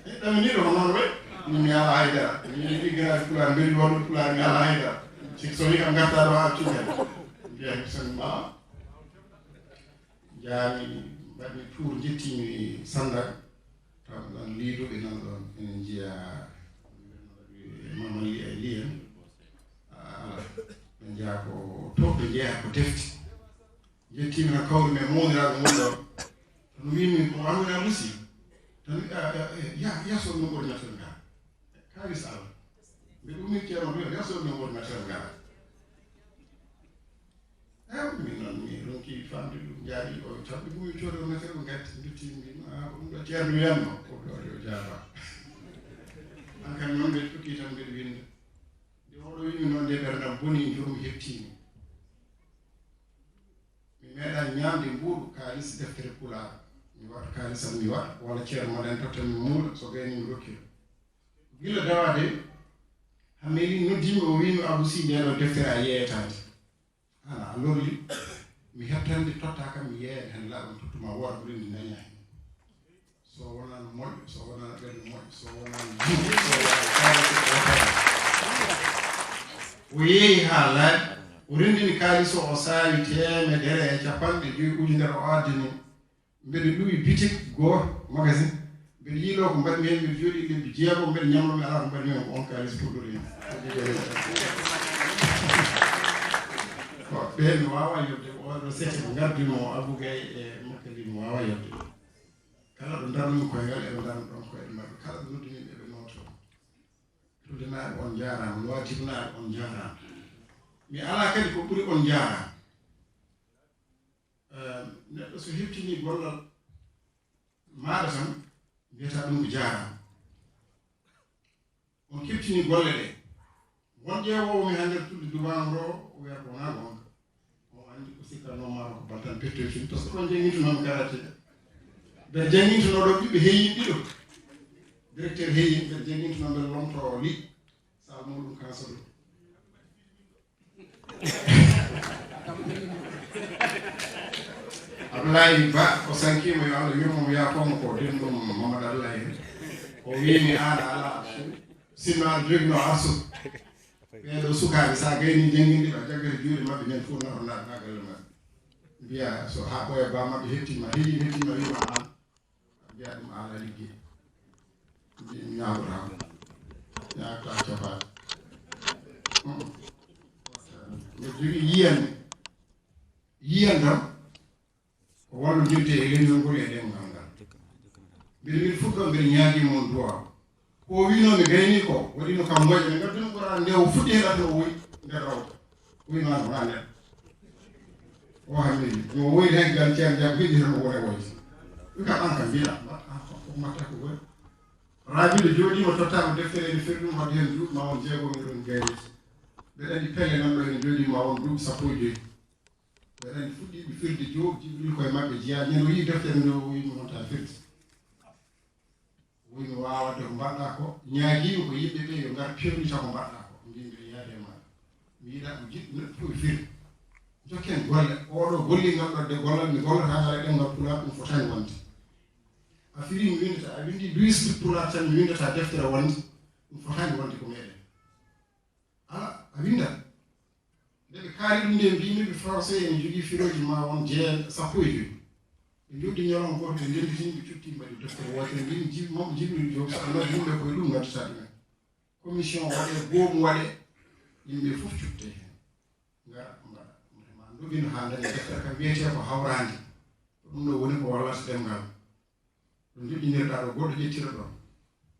E ɗaminiɗo ko noon way. Min mi ala haydara. Min mi ligganaade pulaar, mbeɗi wonde pulaar mi ala haydara. Sik so wi kam ngarta ɗo haa cuuɗen. Mbiya mi sen ma. Njaami, mbaɗmi tour, njettiimi Sandaga, taw ɗon liiduɓe nan ɗon, ene njiya Mama Li e Liyen. Ala, ɓe njeya ko to, ɓe njeya ko defte. Njettiimi tan kawri men mawniraaɓe ngon ɗon. Tan wiimi ko Amadou Amusi. Tan wi, a, a, a, ya, ya sodno ordinateur ngal. Kaalis Alla. Mbeɗa ummi Ceerno, mbiɗo ya sodno ordinateur ngal. Ewa, min noon mi ronki famde ɗum, jaabi o tan ɓe gumi coode o mete o gatti, dutti mbima, "Ah, ko ɗum ɗo Ceerno wiyanno, ko ɗo yo jaaba." An kan noon mbeɗa tokki tan mbeɗa winda. Nde oɗo wimi noon nde ɓerdam boni, joomum heɓtimi. Mi meeɗa ñaamde mbuuɗu kaalis deftere pulaar. Mi waɗa kaalis am mi waɗa, walla Ceerno Madani totta mi muuɗa, so gayni mi rokkira. Gila dawaade, Hameli noddimi o wimi, "Abou Sy, nde ɗo deftere a yeeyata nde." Hana a lorli, mi heɓtande totta kam, mi yeeya heen laaɓa, mi tottuma woota ko renndi daña heen. So wonano moƴƴo, so wonano ɓernde moƴƴo, so wonano juuɗe, so wonano kala ko wotata. O yeeyi haa laaɓi, o renndini kaalis o, o saawi teemedere e capanɗe joyi ujunere o addani. Mbeɗa luwi bitik gooto, magasin. Mbeɗa yiiloo ko mbaɗmi heen, mbeɗa jooɗii lebbi jeegom, mbeɗa ñamloo, mi alaa ko mbaɗmi heen, ko oon kaalis puɗɗori heen. Ko ɓeen mi waawaa yodde, ko oɗo sete ko ngardi mo Abou Gaye e Makkali mi waawaa yodde. Kala ɗo ndarnumi koyngal, eɓe ndarna ɗoon koyɗe maɓɓe. Kala ɗo noddumi ɓe, ɓe nooto. Tulde naaɓe on njaaraama, Nuwaatir naaɓe on njaaraama. Mi alaa kadi ko ɓuri on njaaraama. Eh, neɗɗo so heɓtini gollal maaɗa tan, mbiyata ɗum ko jaaraama. On keɓtini golle ɗe. Won ƴeewoowo mi hannde tulde dubaango ɗo, o wiya ko wonaa goonga. O anndi ko sikkanno maa ko baltan pettoy fin, parce que on janngintuno mi karaté. Mbeɗa janngintuno ɗo ɓiɓɓe heyin ɗiɗo. Directeur heyin, mbeɗa janngintuno mbeɗa lomto liɗɗi. Sal muɗum kan so ɗum. Ablaye Ba, o sankiima, yo Allah yurmo mo, yaafoo mo, ko denɗum Mamadou Ablaye en. O wiimi aan a alaa arsu, sinno aɗa joginoo arsu. Ɓee ɗoo sukaaɓe, so a gaynii jannginde ɓe, a jaggata juuɗe maɓɓe, nden fof naɓa naɓa galle maɓɓe. Mbiya so haa ɓooya ba maɓɓe heɓtiima, heɗii heɓtiima, wiima aan. Mbiya ɗum ala ligge. Mbi ñaawata ko. Ñaawata cafaade. Mbeɗa jogii yiyannde. Yiyan tan ko wallodirde e leñol ngol e ɗemngal ngal. Mbeɗa mbiɗa fuɗɗoo mbeɗa ñaagii mon duwaaw. Ko o wiinoo mi gaynii ko, waɗiino kam moƴƴa, mi ngadduno Qur'aan nde o fuɗɗi heɗaade o woyi nder rawta. O wiima wonaa neɗɗo. O hannde mo woyde heen gan ceer jam heɗi tan o wona woyde. Ɗum kam an kam mbiɗa mbaɗa ko mbaɗta ko goy. Rabiɗo jooɗiima tottaama deftere ene feri ɗum wadde heen duuɓi ma won jeegom e ɗum gayreeji. Mbeɗa anndi pelle nan ɗo ene jooɗiima ma won duuɓi sappo e joyi. Mbeɗa anndi fuɗɗiiɓe firde joo jibril koye maɓɓe jeyaa ñande o yii deftere nde o wiimo honta firde. Woni mi waawde ko mbaɗɗaa ko, ñaagiimi ko yimɓe ɓee yo ngar peewnita ko mbaɗɗaa ko, mbimi mbiɗa yaade e maaɗa. Mi yiɗaa ko jiɗɗo neɗɗo fof e fir. Njokken golle, oɗo golli ngal ɗo de gollal mi gollata ngal e ɗemngal pulaar ɗum fotaani wonde. A firi mi winndata, a winndi luisde pulaar tan mi winndata deftere wonde ɗum fotaani wonde ko meɗen. Ala, a winndat. Nde ɓe kaali ɗum nde mbimi ɓe français ene jogii firooji ma won jeel sappo e joyi. Ɓe njoɗɗi ñalawma gooto ɓe ndenditini ɓe cotti mbaɗi deftere wootere mbimi jibi moom jibril joom so allah yimɓe koye ɗum ngaddata ɗumen. Commission waɗe goomu waɗe yimɓe fof cutte heen ngara mbaɗa ma ndoɓino haa daña deftere kam wiyetee ko hawraande. Ko ɗum ɗo woni ko wallata ɗemngal. Ɗo njoɗɗinirɗaa ɗo goɗɗo ƴettira ɗo.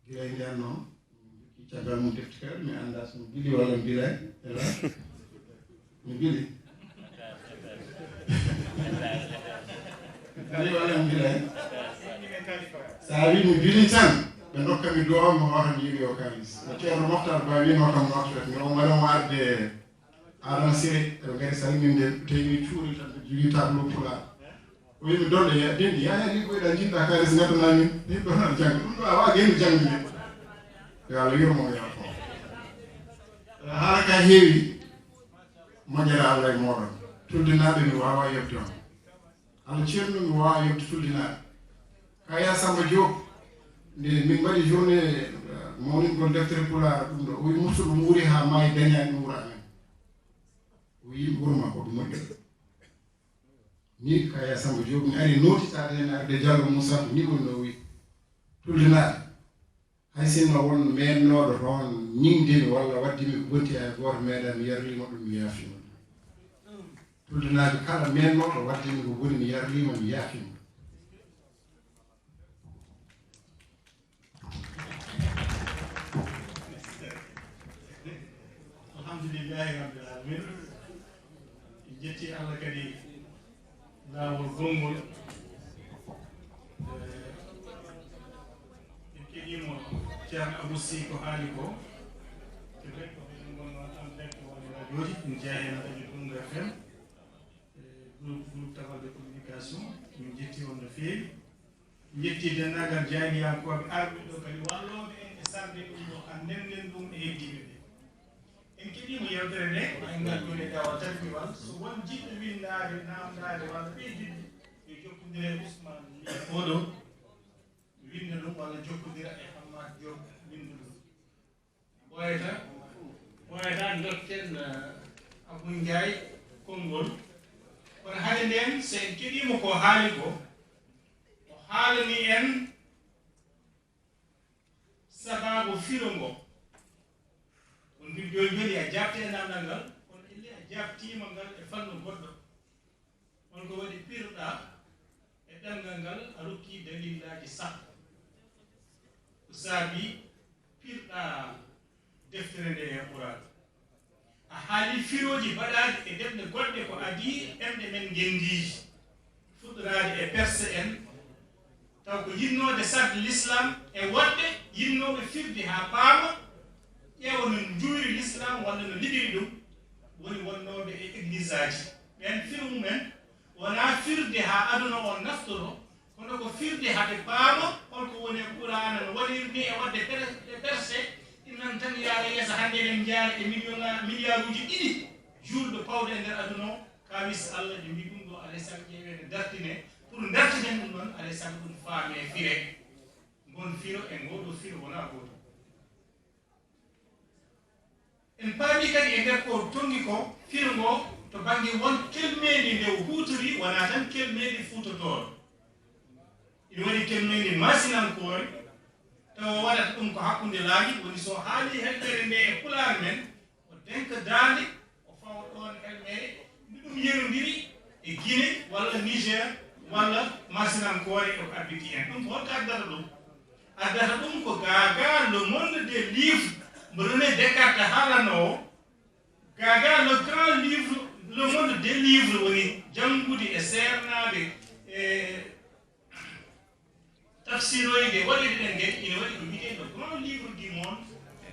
Gila e ndeen noon caggal mum defte kala mi annda so mi bili walla mi bilay. Ela mi bili. Bili walla mi bilay. So a wi mi bili tan ɓe ndokka mi duwa mi hoota mi yiɗi o kalis no ceerno moftar ba wino kam moftat mi on waɗa mo arde. Adama Siré eɓe ngari salminde tawi mi cuuri tan ɓe jogii tableau pulaar. O wimi dolle ya dendi yaya ni koyɗa jiɗɗa kalis ngaddana min ni ɗo tan jangde ɗum ɗo a wawa gayno jangde. Yo allah yurmo o yaafo. Haala ka heewi. Moƴƴere allah e moɗon. Tuldinaɓe mi wawa yebde on. Allah ceerno mi wawa yebde tuldinaɓe. Kaya Samba Diop nde min mbaɗi journée mawningol deftere pulaar ɗum ɗo o wi mursuɗo muuri ha maayi dañani ɗum wura amen. O wi wurma ko ɗum moƴƴo. Ni kaya Samba Diop mi ari notitaade heen arde Diallo Moussa ko ni woni no wi. Tuldinaɓe. Hay sinno won meennooɗo toon ñiŋdemi walla waɗdimi ko bonti hay gooto meeɗa mi yarliima ɗum mi yaafiima. Tuldanaaɓe kala meennooɗo waɗdemi ko boni mi yarliima mi yaafiima. Alhamdulillahi rabbil alamin. En jetti Allah kadi laawol gonngol. En keɗiima ceerno Abou Sy ko haali ko. Te ɓen ko ɓen ngonno en direct wonde radioji en jeeya heen radio Gonga F M. Groupe groupe tagal de communication min jetti on no feewi. Jetti denndaangal jaayndiyankooɓe arɓe ɗo kadi wallooɓe en e sarde ɗum ɗo haa ndennden ɗum e heddiiɓe ɓe. En keɗiima yewtere nde en ngaddude dawal tabiwal so won jiɗɗo winndaade naamndaade walla ɓeydidde yo jokkondire e Ousmane Ly oɗo winnda ɗum walla jokkondira e Hammat Diop winnda ɗum. Ɓooyata ɓooyata dokken Abou Ndiaye konngol. Kono hade ndeen so en keɗiima ko haali ko o haalani en sabaabu firo ngo. On mbi jooni jooni a jaabte e naamnal ngal kono elli a jaabtiima ngal e fannu goɗɗo. Holko waɗi pirɗa e ɗemngal ngal a rokki dalillaaji sappo ko saabi pirɗa deftere nde e Quraan. A haali firooji baɗaaɗi e ɗemɗe goɗɗe ko adii ɗemɗe men ngenndiiji fuɗɗoraade e perse en taw ko yiɗnoode sarde l'islam e woɗɓe yiɗnooɓe firde haa paama ƴeewa no njuuyri l'islam walla no liɓiri ɗum woni wonnooɓe e eglisaaji ɓeen firo mumen wonaa firde haa aduna on naftoro kono ko firde hade paama holko woni e quraana no waɗirni e waɗde perse innan tan yaara yeeso hannde eɗen njaara e million milliaruuji ɗiɗi juulɓe pawɗo e nder aduna o kawis allah ɓe mbi ɗum ɗo alay sago ƴeeweede dartine pour dartinen ɗum ɗon alay sago ɗum faame fire ngon firo e ngoɗo firo wona gooto. En paami kadi e nder ko tonngi ko firo ngo to bannge won kelmeendi nde o huutori wonaa tan kelmeendi fuutotooɗo. Ina waɗi kelmeendi maasinankoore tawa o waɗata ɗum ko hakkunde laaji woni so o haali helɓere nde e pulaar men o denka daande o fawa ɗoon helmere nde ɗum yerondiri e Guinée walla Niger walla maasinankoore e ko abbiti heen ɗum ko holko addata ɗum addata ɗum ko gaagaa le monde des livres mbo René Descartes haalanoowo gaagaa le grand livre Le monde des livres woni janngude e seernaaɓe e tafsiroyde waɗirɗen ngen ina waɗi ko wiyetee le grand livre du monde.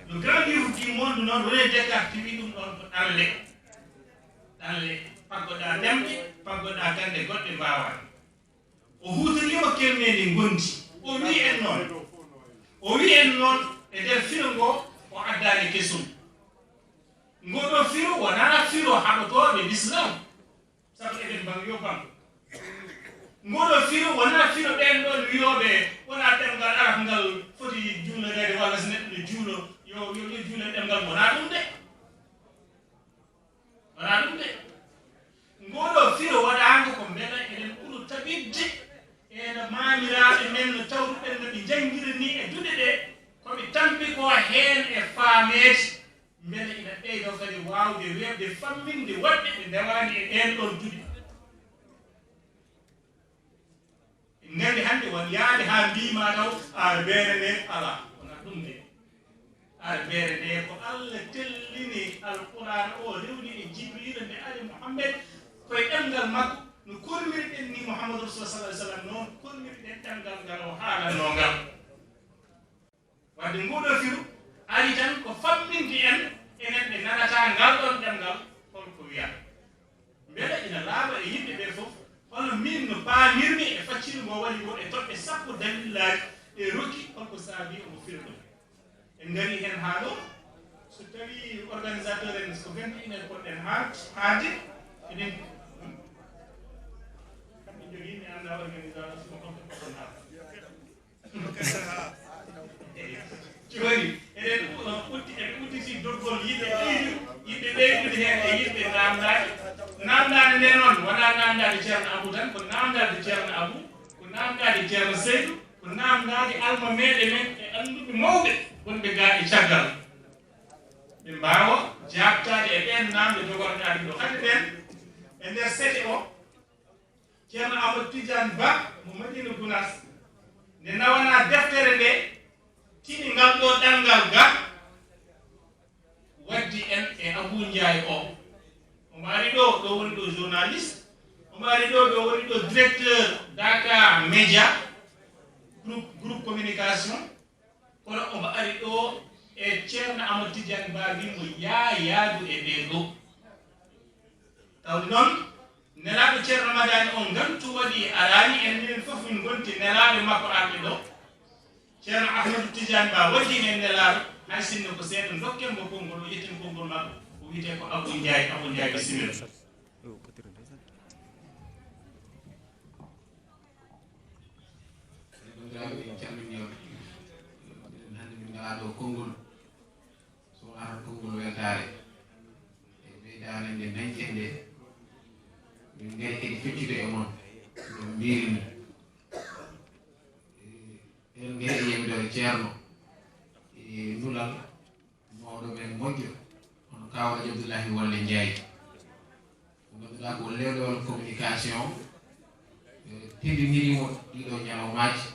Le grand livre du monde noon, René Descartes wi ɗum ɗoon ko ɗanle. Ɗanle, paggoɗaa ɗemɗe, paggoɗaa gannde goɗɗe mbaawaani. O huutoriima kelmeeli ngondi. O wii en noon, o wii en noon e nder firo ngo o addaani kesum. Ngoo ɗoo firo wonaa firo haɗotooɓe l'islam. Sabu eɗen mbaŋ yo baŋ. Ngoo ɗoo firo wonaa firo ɓeen ɗoon wiyooɓe wonaa ɗemngal arab ngal foti juuloreede walla so neɗɗo ne juulo yo yo yo juulo e ɗemngal wonaa ɗum de. Wonaa ɗum de. Ngoo ɗoo firo waɗaango ko mbela eɗen ɓuro taɓitde ena maamiraaɓe men no tawruɗen no ɓe njanngira nii e duɗe ɗe ko ɓe tampi ko heen e faameede. Mbele ina ɓeydo kadi waawde weeɓde famminde woɗɓe ɓe ndewaani e ɗeen ɗoon duɗe. En nganndi hannde won yahde haa mbiy ma taw aar beere nde alaa, wonaa ɗum de. Aar beere nde ko Allah tellini Alquraan o rewni e Jibriila nde ari Muhammed koye ɗemngal makko no kormiri-ɗen ni Muhammadu Rasul sallallahu alaihi wasallam noon kormiri-ɗen ɗemngal ngal o haalanoo ngal. Wadde nguu ɗoo firu ari tan ko famminde en, enen ɓe nanataa ngal ɗoon ɗemngal, hol ko wiyata. Mbele ina laaɓa e yimɓe ɓee fof, hono miin no paamirmi e facciri mbo waɗi ngo e toɓɓe sappo dalillaaji ɗe rokki, hol ko saabii omo fira ɗum. En ngarii heen haa ɗoo, so tawii organisateur en ko vingt et une heures poɗɗen haa haalde, eɗen kamɓe njogii mi anndaa organisateur simo kamɓe poɗɗen haalde. Jooni eɗen uddi eɓe udditi doggol yiɗɓe ɓeydu yiɗɓe ɓeydude heen e yiɗɓe naamndaade. Naamndaade nde noon wonaa naamndaade ceerno Abou tan, ko naamndaade ceerno Abou, ko naamndaade ceerno Seydou, ko naamndaade almameeɓe men e annduɓe mawɓe wonɓe gaa e caggal, ɓe mbaawa jaabtaade e ɓeen naamnde jogonoɗaa ɗum ɗo hannde ɓeen e nder sete o. Ceerno Amadou Tidiane Ba mo Madina Gounass nde nawanaa deftere nde tini ngal ɗo ɗanngal ga waddi en e Abou Ndiaye o. Omo ari ɗo ɗo woni ɗo journaliste, omo ari ɗo ɗo woni ɗo directeur Dakar Média groupe groupe communication. Kono omo ari ɗo e ceerno Amadou Tidiane Ba wi mo yaa yaadu e ɓee ɗo. Tawde noon nelaaɗo ceerno Madani o ngantu waɗi araani en minen fof min ngonti nelaaɓe makko arɓe ɗo. Ceerno Ahmadou Tidiane Ba waɗi men nelaaɗo hay sinno ko seeɗa dokken mo konngol o ƴetten konngol makko o wiyetee ko Abou Ndiaye Abou Ndiaye bisimilla. Bandiraɓe en calmini on. Hande min ngalaa ɗo konngol so wonaa tan konngol weltaare e ɓeydaare nde dañten nde. Min ngari kadi feccude e mon no mbirini. Eɗen ngari e yamidoore ceerno e nulal mawɗo men moƴƴo hono Kaaw Alhaji Abdullahi Walle Njaay, mo ngannduɗaa ko lewlewal communication. Teddiniri mo ɗiɗo ñalawmaaji,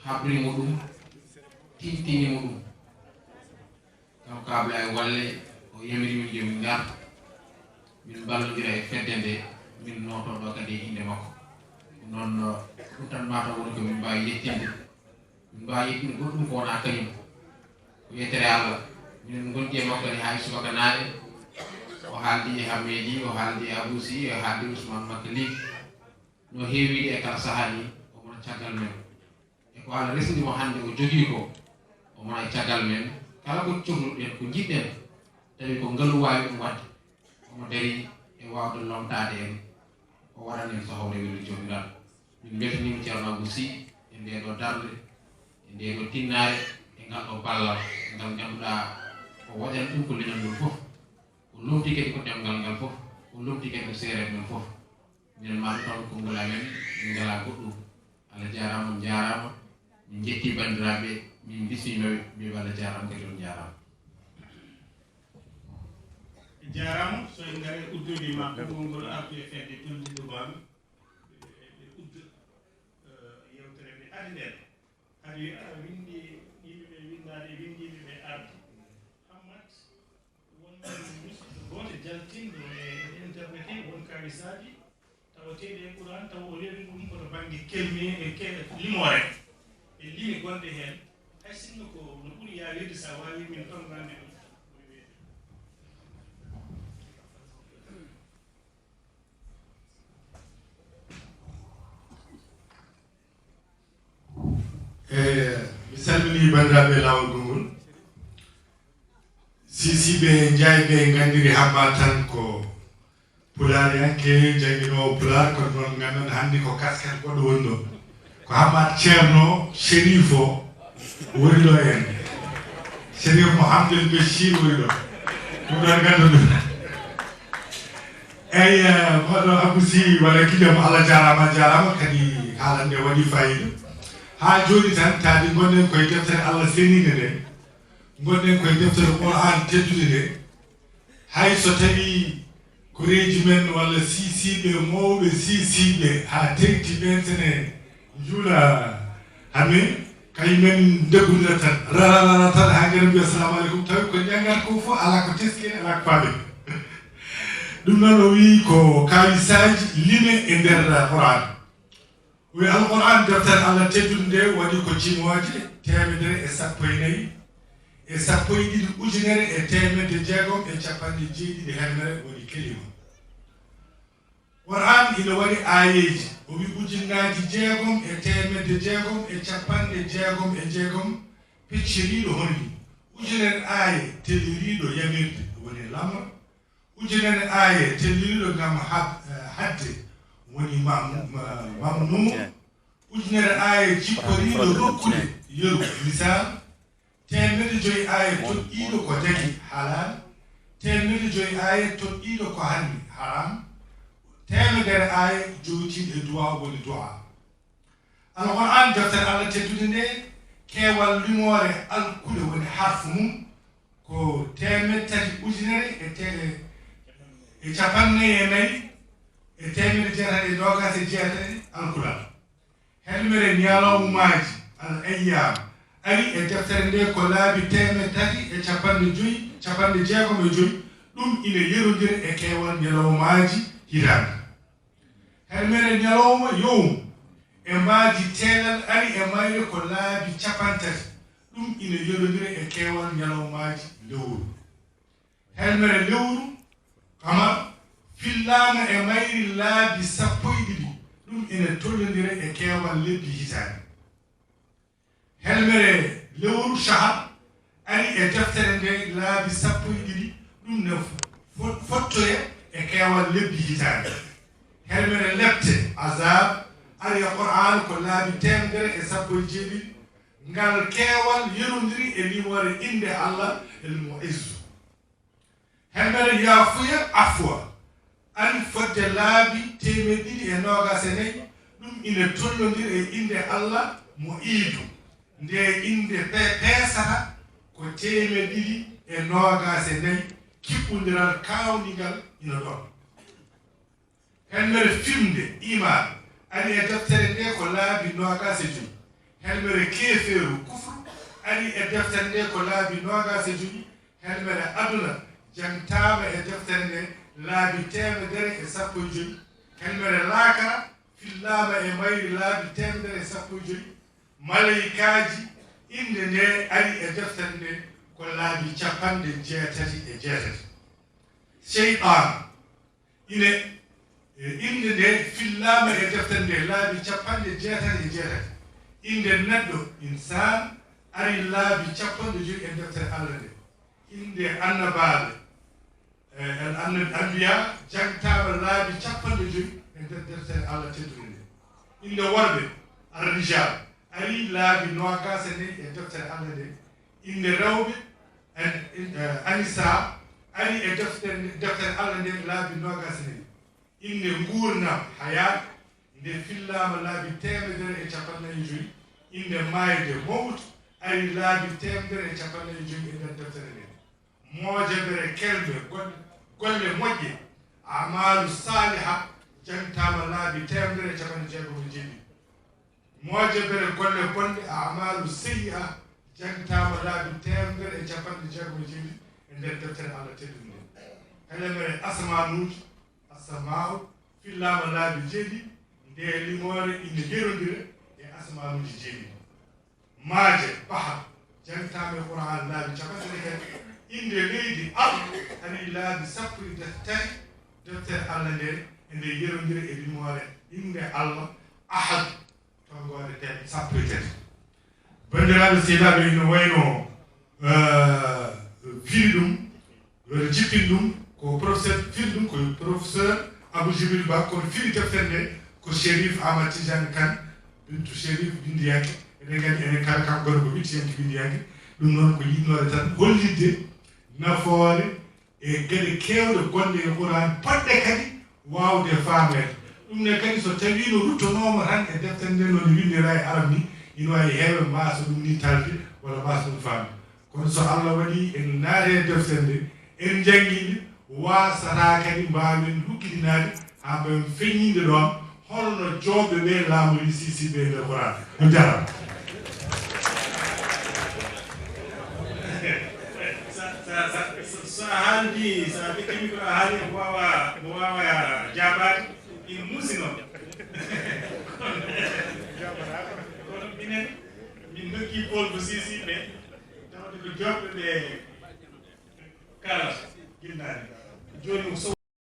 habri mo ɗum, tintini mo ɗum. Kanko Ablaye Walle o yamiri min yo min ngar min mballondira e fedde nde, min nooto ɗo kadi e innde makko. Ɗum noon ɗum tan mataw woni ko min mbaawi yettinde. Min mbaawi yettinde goɗɗum ko wonaa kañum. Ko yettere Allah. Minen ngonti e makko kadi haa e subaka naane. O haaldi e Hammeedi, o haaldi e Abuusi, o haaldi e Usmaan Makka Liik. No heewiide e kala sahaa ni, o wona caggal men. E ko Allah resndi mo hannde o jogii ko, o wona e caggal men. Kala ko cohluɗen, ko njiɗɗen, tawi ko ngalu waawi ɗum waɗde, omo darii e waawde lomtaade en, o waɗan en so hawre welde joomiraaɗo. Min mbeltaniima Ceerno Abou Sy e ndee ɗoo darnde, e ndee ɗoo tinnaare, e ngal ɗoo ballal, ngal ngannduɗaa o waɗan ɗum ko leñol ngol fof, o lomti kadi ko ɗemngal ngal fof, o lomti kadi ko seereer men fof. Minen maa ɗo taw konngol amen, min ngalaa goɗɗum. Allah jaaraama, on njaaraama. Min njettii banndiraaɓe, min mbismiima ɓe, mbiɓe Allah jaaraama kadi on njaaraama. Jaaraama, so en ngarii uddude ma konngol ngol ardu e fedde Tulde Dubaami, ɓe udda yewtere nde hade nden. Hade a winndi yimɓe ɓe winndaade e winndiiɓe ɓe arde. Hammat, won musidɗo gooto jaltinɗo e en. Hadisaaji tawateeɗi e Qur'aan, tawa o rewri ɗum ko to bannge kelme e ke-, limoore e lime gonɗe heen, hay sinno ko no ɓuri yaawirde, so a waawii min tonngande ɗum. E, mi salminii banndiraaɓe laawol konngol. Sisiiɓe e Njaayɓe nganndiri Hammaat tan ko Pulaariyanke, jannginoowo Pulaar, kono noon nganndan hannde ko kasket goɗɗo woni ɗo. Ko Hammaat Ceerno Sherif o woni ɗo en. Sherif Mouhamadoul Bachir woni ɗo. Ɗum ɗon nganndu ɗum. Eyi, eh, moɗo Abou Sy walla Guillaume, Allah jaaraama, a jaaraama, kadi haalande waɗi faayiida. Haa jooni tan, taadi ngonɗen koye deftere Allah seniinde nde, ngonɗen koye deftere Qur'aan teddude nde. Hay so tawii koreeji men walla siisiiɓe, mawɓe siisiiɓe, haa teŋti ɓeen sene njuula, hami, kay men ndeggondira tan, rara, rara tan, haa ngara mbiya, "Assalamu aleykum." Tawi ko njanngat ko fof alaa ko teskiri, alaa ko faami. Ɗum noon o wiyi ko kaawisaaji lime e nder Qur'aan. O wiyi Alqur'aan deftere Allah teddunde nde waɗi ko cimooje teemedere e sappo e nayi e sappo e ɗiɗi ujunere e teemedde jeegom e capanɗe jeeɗiɗi hemere woni kelima. Qur'aan ina waɗi aayeeji, o wiyi ujunnaaji jeegom e teemedde jeegom e capanɗe jeegom e jeegom pecciriiɗo holli ujunere aaye telliriiɗo yamirde woni lamar, ujunere aaye telliriiɗo ngam had-, eh, hadde woni mam-, ma-, mamnuu, ujunere aaye jipporiiɗo rokkude yeru, misaal, teemedde joyi aaye toɗɗiiɗo ko dagi, halaal, teemedde joyi aaye toɗɗiiɗo ko harmi, haram, teemedere aaye jowtiiɗo e duwaa woni du'aa. Alqur'aan deftere Allah teddunde nde, keewal limoore alkuɗe woni harfu mum ko teemedde tati ujunere e te-, e capanɗe nayi e nayi e teemedde jeetati e noogaas e jeetati alkulal. Helmere ñalawmaaji, al ayyaam, ari e deftere nde ko laabi teemedde tati e capanɗe joyi, capanɗe jeegom e joyi, ɗum ina yerondira e keewal ñalawmaaji hitaande. Helmere ñalawma, yowm, e mbaadi teelal ari e mayre ko laabi capanɗe tati, ɗum ina yerondira e keewal ñalawmaaji lewru. Helmere lewru, kamar, fillaama e mayri laabi sappo e ɗiɗi, ɗum ina tollondira e keewal lebbi hitaande. Helmere lewru, shahar, ari e deftere nde laabi sappo e ɗiɗi, ɗum ne fo-, fottoya e keewal lebbi hitaande. Helmere lepte, azab, ari e Qur'aan ko laabi teemedere e sappo e jeeɗiɗi, ngal keewal yerondiri e limoore innde Allah, El Mu'izzu. Helmere yaafuya, afwa, ari fodde laabi teemedde ɗiɗi e noogaas e nayi, ɗum ina tollondira e innde Allah mo iidu, nde innde pe-, peesata ko teemedde ɗiɗi e noogaas e nayi, kiɓɓondiral kaawndigal ina ɗoon. Helmere fimde, iman, ari e deftere nde ko laabi noogaas e joyi. Helmere keefeeru, kufru, ari e deftere nde ko laabi noogaas e joyi. Helmere aduna, jangtaama e deftere nde laabi teemedere e sappo e joyi. Helmere laakara, fillaama e mayri laabi teemedere e sappo e joyi. Maleykaaji, innde nde ari e deftere nde ko laabi capanɗe jeetati e jeetati. Seyɗaan, ine, e, innde nde fillaama e deftere nde laabi capanɗe jeetati e jeetati. Innde neɗɗo, insaan, ari laabi capanɗe joyi e deftere Allah nde. Innde annabaaɓe, e, al anna-, anbiya, jangtaama laabi capanɗe joyi e nder deftere Allah teddunde nde. Innde worɓe, ar-rijaal, ari laabi noogaas e nayi e deftere Allah nde. Innde rewɓe, an-, in-, eh, Anisa, ari e deftere, deftere Allah nden laabi noogaas e nayi. Innde nguurndam, hayaat, nde fillaama laabi teemedere e capanɗe nayi e joyi. Innde maayde, mowt, ari laabi teemedere e capanɗe nayi e joyi e nder deftere nden. Moojobere kelme, golle, golle moƴƴe, amaalu saaliha, jangtaama laabi teemedere e capanɗe jeegom e jeeɗiɗi. Moojobere golle bonɗe, amaalu seyyi'a, jangtaama laabi teemedere e capanɗe jeegom e jeeɗiɗi e nder deftere Allah teddunde nde. Helmere asmaanuuji, asamaa'u, Fillaama laabi jeeɗiɗi, nde limoore ina yerondira e asmaanuuji jeeɗiɗi. Maaje, bahar, jangtaama e Qur'aan laabi capanɗe tati, innde leydi, ard, ari laabi sappo e tati, deftere Allah nde ene yerondira e limoore innde Allah, Ahad, tonngoode teeɗe sappo e tati. Banndiraaɓe seedaaɓe, ina wayno, eh, firi ɗum, walla jippin ɗum, ko professeur firi ɗum, ko professeur Abou Djibril Ba, kono firi deftere nde ko Chérif Amadou Tidiane Kane, bintu Chérif, winndiyanke. Eɗen nganndi enen kala, kanko gono ko winndiyanke, winndiyanke. Ɗum noon ko yiɗnoore tan hollitde nafoore e geɗe keewɗe gonɗe e Qur'aan, potɗe kadi waawde faameede. Ɗum ne kadi, so tawii no ruttonooma tan e deftere nde, no nde winndira e arab ni, ina waawi heewɓe mbaasa ɗum ni talde, walla mbaasa ɗum faamde. Kono so Allah waɗii en naati e deftere nde, en njanngi nde, waasata kadi mbaawen luggitinaade haa mbaawen feññinde ɗoon holno joobɓe ɓe laamori Siisi ɓe e nder Qur'aan. On njaaraama. Sa, sa, sa, sa, sa haaldi, sa ɓekkini ko a haali, mo waawa, mo waawa jaabaade, ina muusi noon. Kono minen, min ndokki Paul ko Siisi ɓe, tawde ko joobɓe ɓe kala gila naane. Jooni o